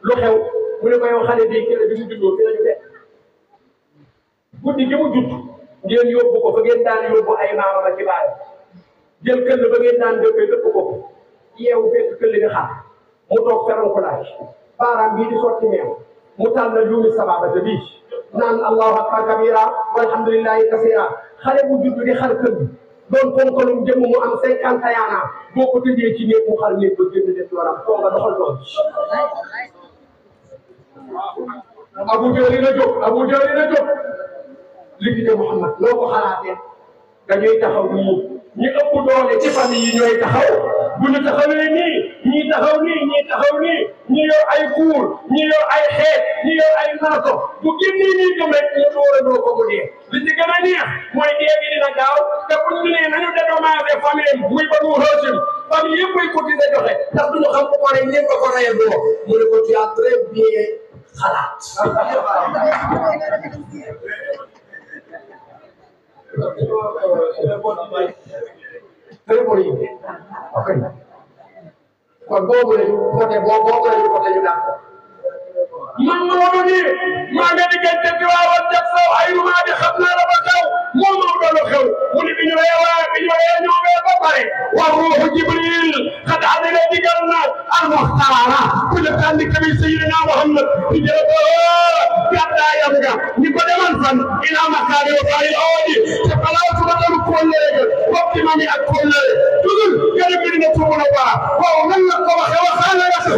lu xew mu ne ko yow xale bi kër bi mu juddoo fi lañu fekk guddi gi mu judd ngeen yóbbu ko fa ngeen daan yóbbu ay maama ba ci baay jël këll ba ngeen daan dëppee dëpp ko yeewu fekk këll bi xaar mu toog feral ko laaj baaraam bii di sotti meew mu tàllal yuumi sababata bii naan allahu akbar kabira walhamdulillahi kasira xale bu judd di xar këll doon ponkalum jëmm mu am 51 ans boo ko tëjee ci néeg mu xar néeg ba génn def yoonam foo nga doxal lool Abu Jahli na jóg liggéey Muhammad loo ko xalaatee dañuy taxaw nii ñi ëpp doole ci famille yi ñooy taxaw bu ñu taxawee nii ñii taxaw nii ñii taxaw nii ñi yor ay kuur ñi yor ay xeet ñi yor ay marto bu génnee nii jëm rek ñu dóorandoo ko mu dee li ci gën a neex mooy dee gi dina gaaw te buñ ñu nee nañu dédommagé famille muy Banu Hashim famille yëpp muy cotisé joxe ndax duñu xam ko rey ñëpp ko reyal doo mu ne ko tu as très bien xalaat ok kon boobu la ñu voté boobu la ñu voté ñu dàq ko man Maodo nii maa ngi diggante bi waaw ak def saw ay maa di xam naa la ba xew moom Maodo la xew mu ni bi ñu ñëwee ba pare wa ruuhu Jibril xad adina digal na al muxtaara ku la tànn kabi sayyidina Muhammad di jël ko gàddaayam nga ñi ko demal fan ila makaari wa faari oodi te palaasu ba dalu kóllëre bokki mami ak kóllëre tugul gën a bëri na tuubu na waa waaw nan la ko waxee waxaale la si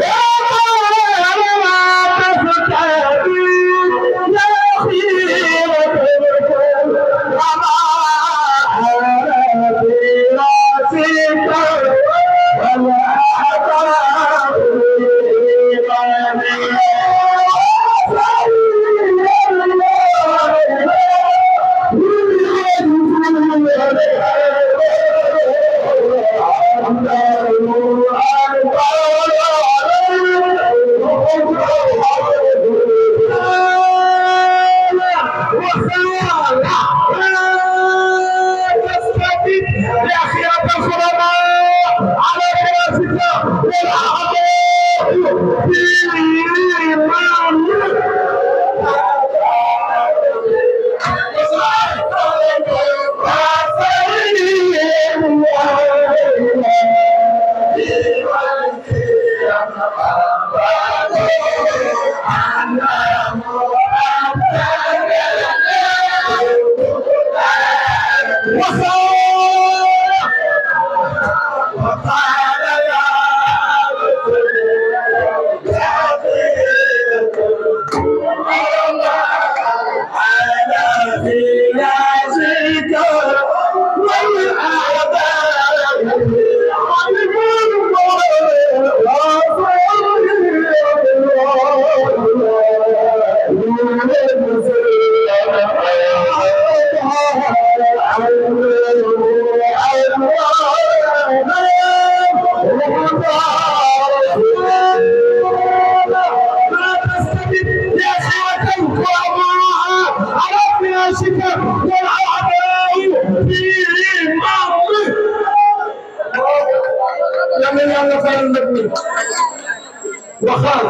waxal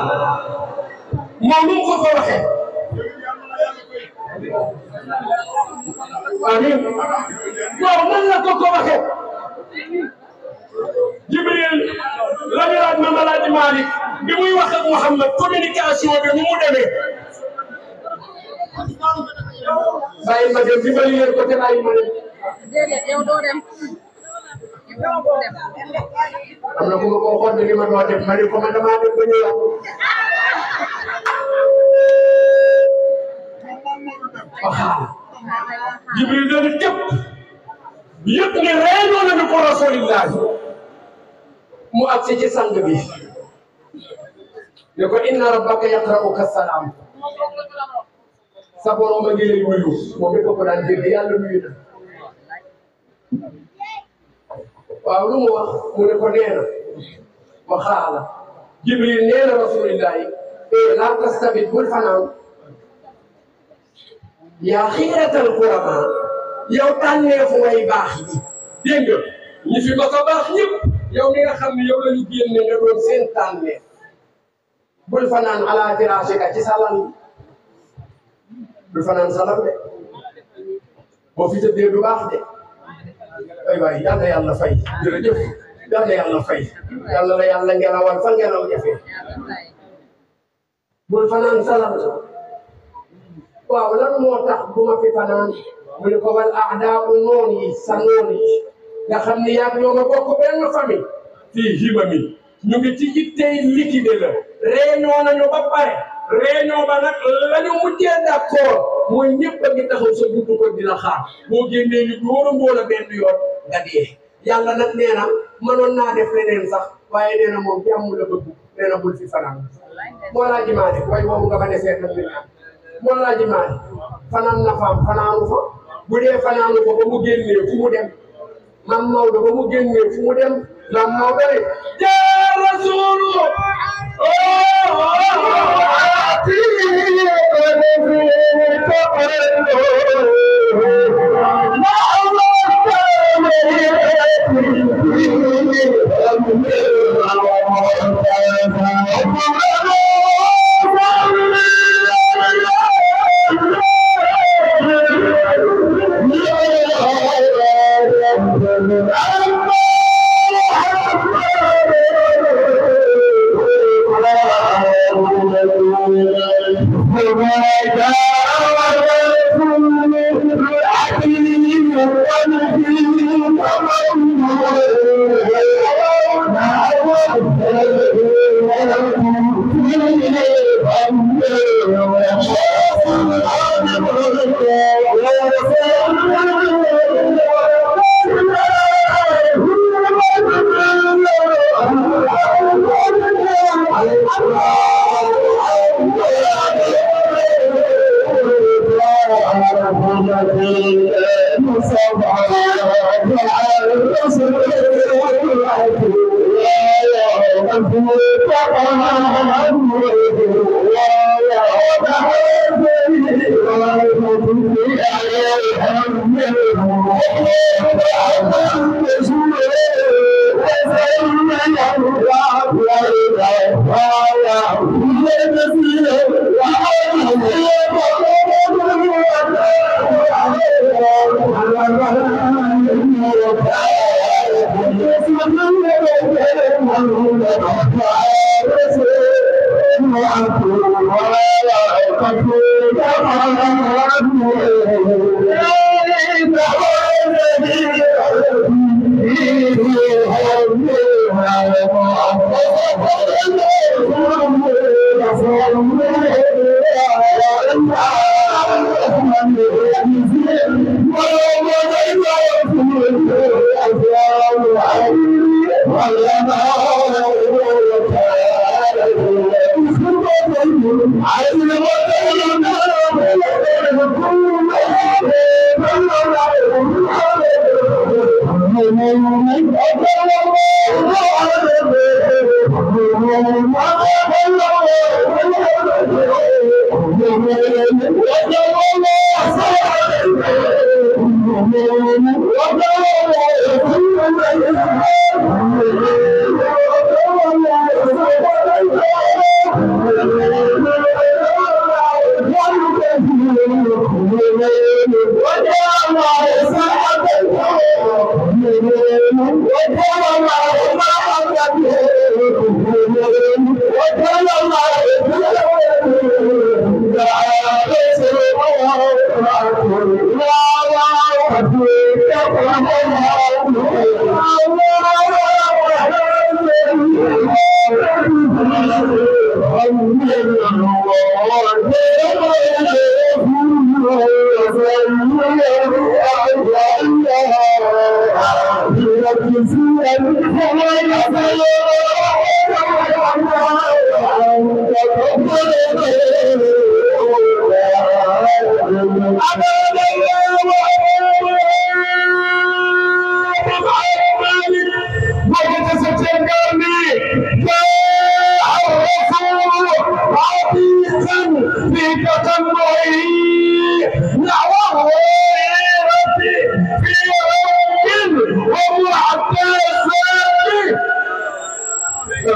moom mu ko waxee amiin waaw nan la ko waxee Jibril la ñu laaj Mame Alhaji Malick bi muy wax ak Mouhamed communication bi mu demee bàyyi ma dem dimbali leen ko te bàyyi ma dem déedéet yow doo dem am na ku ma ko waxoon ne li ma doo dem ma ne ko man damaa dem ba ñëwaat waxaa Jibril dana jëpp yëpp ne réunion nañu ko rasulillah mu agsi ci sang bi ne ko inna rabbaka yaqra'uka salaam sa borom a ngi lay nuyu moom it ko daan dégg yàlla nuyu na waaw lu mu wax mu ne ko nee na wa xaala jibril nee na rasulillah laa tastabit bul fanaan yaa xiiratal kurama yow tànneefu way baax yi dégg nga ñi fi ba ko baax ñëpp yow mi nga xam ne yow la ñu génne nga doon seen tànneef bul fanaan ala firaashika ci salal bul fanaan salal de boo fi tëddee du baax de ay waay yàlla yàlla fay jërëjëf yàlla yàlla fay yàlla la yàlla ngelawal fa ngelaw jafe bul fanaan salal waaw lan moo tax bu ma fi fanaan mu ne ko wal a'daa'u noon yi sa noon yi nga xam ni yaa ñoo ma bokk benn famille fii himami ñu ngi ci yittey liquide la réunion nañu ba pare réunion ba nag la ñu mujjee d'accord mooy ñëpp a ngi taxaw sa buntu ko dina xaar boo génnee ñu dóor a mboola benn yoon nga dee yàlla nag nee na mënoon naa def leneen sax waaye nee na moom jàmm la bëgg nee na bul fi fanaan moo laa jimaane way woowu nga ba defee nag li naan moo laa jimaane fanaan na faam fanaanu fa bu dee fanaanu fa ba mu génnee fu mu dem Mam Maodo ba mu génnee fu mu dem Mam Maodo ne yaa Rasuulu Allah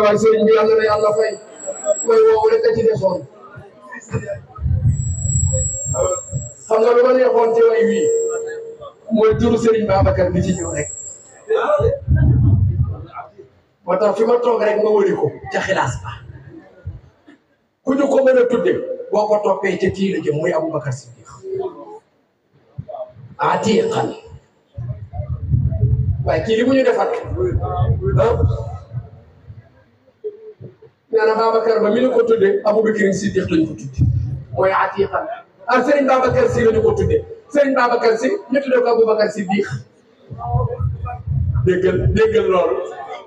waaye sëriñ bi yàlla na yàlla fay mooy woowu rek a ci desoon xam nga lu ma neexoon ci way wii mooy turu sëriñ Babacar bi ci ñëw rek moo tax fi ma toog rek ma wëri ko ca xilaas ba ku ñu ko mën a tudde boo ko toppee ca kii la jëm muy Aboubacar Siddiq atiqan waaye kii li mu ñu defat nee na Babacar ba mi ñu ko tuddee Aboubacar Siddiq lañu ko tuddee mooy atiqan ah Serigne Babacar Sy lañu ko tuddee Serigne Babacar Sy ñu tuddee ko Aboubacar Siddiq déggal loolu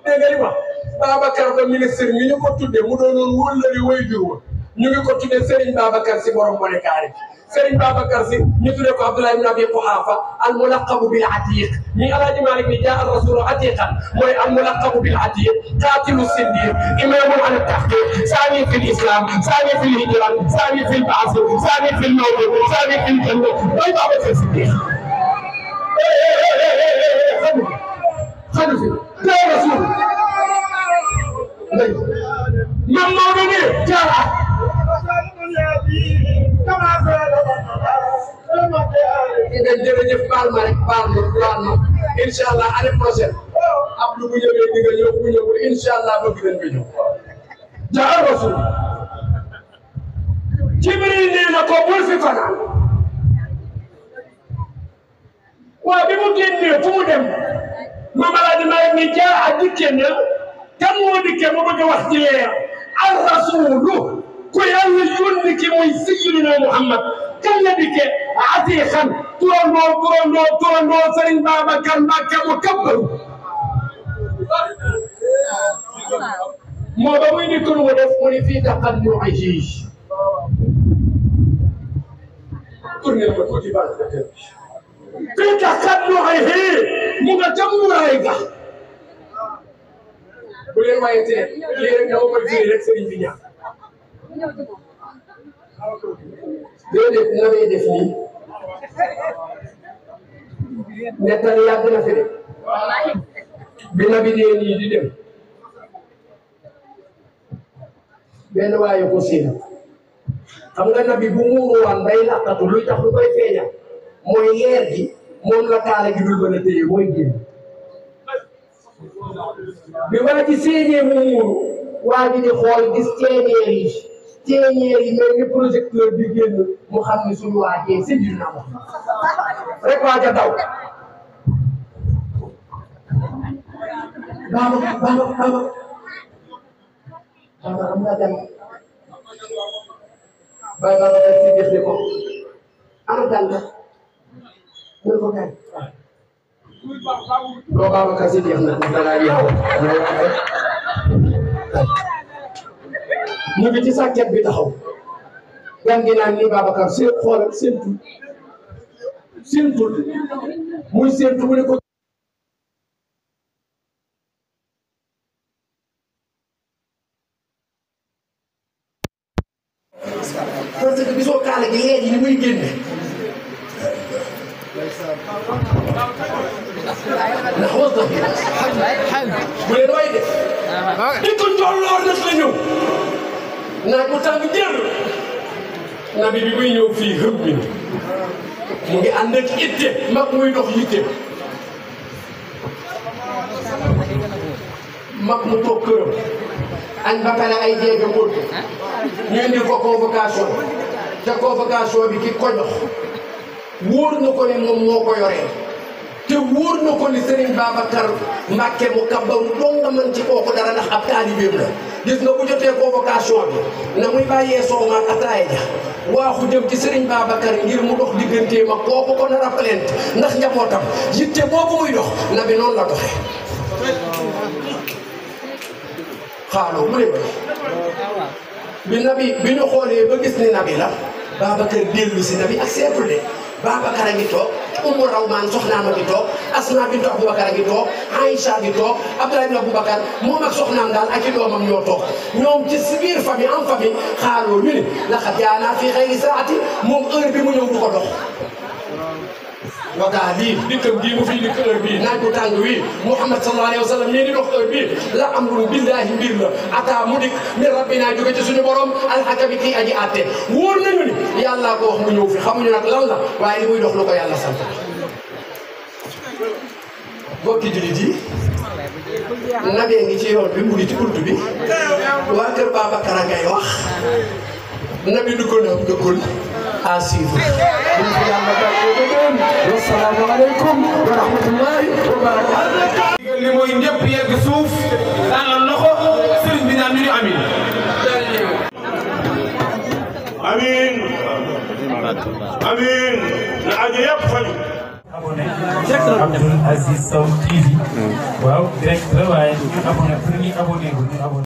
dégg nga li wax Babacar ba ministre mi ñu ko tuddee mu doonoon wóllari way jur wa ñu ngi ko tuddee Serigne Babacar Sy borom bone kaari Serigne Babacar Sy ñu tuddee ko Abdoulaye ibn Abi Quhafa al mulaqabu bil atiq ñi Alaaji Malik ni jaa ar rasulu atiqan mooy al mulaqabu bil atiq qatilu sindir imamun ala tahqiq sani fi l islam sani fi l hijran sani fi l baas sani fi l mawlid sani fi l janna mooy Babacar Siddiq xanu fi jaa rasul mam Maodo ne jaa nga jërëjëf baal ma rek baal ma incha allah année prochaine ab lu bu ñëwee di nga ñëw bu ñëwul incha allah bëgg nañ nga ñëw jaa rasul Jibril nee na ko bul fi fanaan waa bi mu génnee fu mu dem Mame Alaaji Maalik ni jaa a dikkee na kan moo dikkee mu bëgg a wax ci leer al rasulu ku yàlla yónni ki muy sayyidina Muhammad kan la dikkee atiqan turandoo Serigne Babacar Mbacké mu kabbaru moo ba muy dikk lu mu def mu ni fii taqannu'ihi tourné ma tuuti baax na kër fii taqannu'ihi mu nga ca muuraay ga bu leen waaye tee lii rek dama koy firi rek Serigne bi ñaan déedéet na may def nii nettali yàgg na fi de bi na bi dee nii di dem benn waaye ko séen xam nga nabi bu muuru waan bay làqatu luy tax lu koy feeñal mooy leer gi moom la kaala gi dul mën a téye mooy génn bi waa ji séenee mu muuru waa ji di xool gis ceeñeer yi mel ni projecteur bi génn mu xam ni suñu waajee séddul na ko rek waa ja daw baba am nga dem baba si def ko ana gan la mu ko kay loo baba ka si def na dala yow ñu ngi ci sàkket bi taxaw gan gi naan ni Babacar seen xoolal seen tur muy seen tur mu ne ko parce que gisoo kaala gi leer yi ni muy génne ndax was na bu leen way de di ko njolloor nag la ñëw naaj mu tàng jër nabi bi muy ñëw fii xëm mi mu ngi ànd ak itte mag muy dox yitte mag mu toog këram añ ba pare ay jéega mbóot ñu indi ko convocation te convocation bi ki ko jox wóor na ko ne moom moo ko yoree te wóor na ko ni Serigne Babacar Mbacke mu kabbaru dong nga mën ci kooku dara ndax ab taalibeem la gis nga bu jotee convocation bi na muy bàyyee soow ak ataaya ja waaxu jëm ci Serigne Babacar ngir mu dox digganteem ak kooku ko nar a plainte ndax njabootam yitte boobu muy dox na bi noonu la doxee xaaloo mu ne bi nabi bi ñu xoolee ba gis ni nabi la Babacar dellu si nabi ak seetul de Babacar a ngi toog Umu Rawmaan soxnaam a ngi toog Asma bintu Aboubacar a ngi toog Aïcha a ngi toog Abdoulaye bin Aboubacar moom ak soxnaam daal ak i doomam ñoo toog ñoom ci si biir famille en famille xaaloo ñu ni laqad jaanaa fii xayri saati moom heure bi mu ñëw du ko dox wagaa lii dikkam gii mu fii dikk heure bii naaj bu tàng wii Muhammad sallallahu alayhi wa sallam ñii di dox heure bii la amrun billahi mbir la ata mu dikk min rabbina jóge ci suñu borom alxakami kii aji atte wóor nañu ni yàllaa ko wax mu ñëw fi xamuñu nag lan la waaye li muy dox lu ko yàlla sant bokki jullit yi nabee ngi ci yoon bi mu ngi ci bunt bi waa kër Babacar a ngay wax nabi duggoon am dëggul à suivre wassalaamu aleykum wa rahmatullahi wa barakatuh li mooy ñëpp yegg suuf tàllal loxo sëriñ bi naan ñu ni amin amin amin na aajo yëpp faju abonné Abdoul Aziz Sow TV waaw direct la waaye ñu abonné pour ñu abonné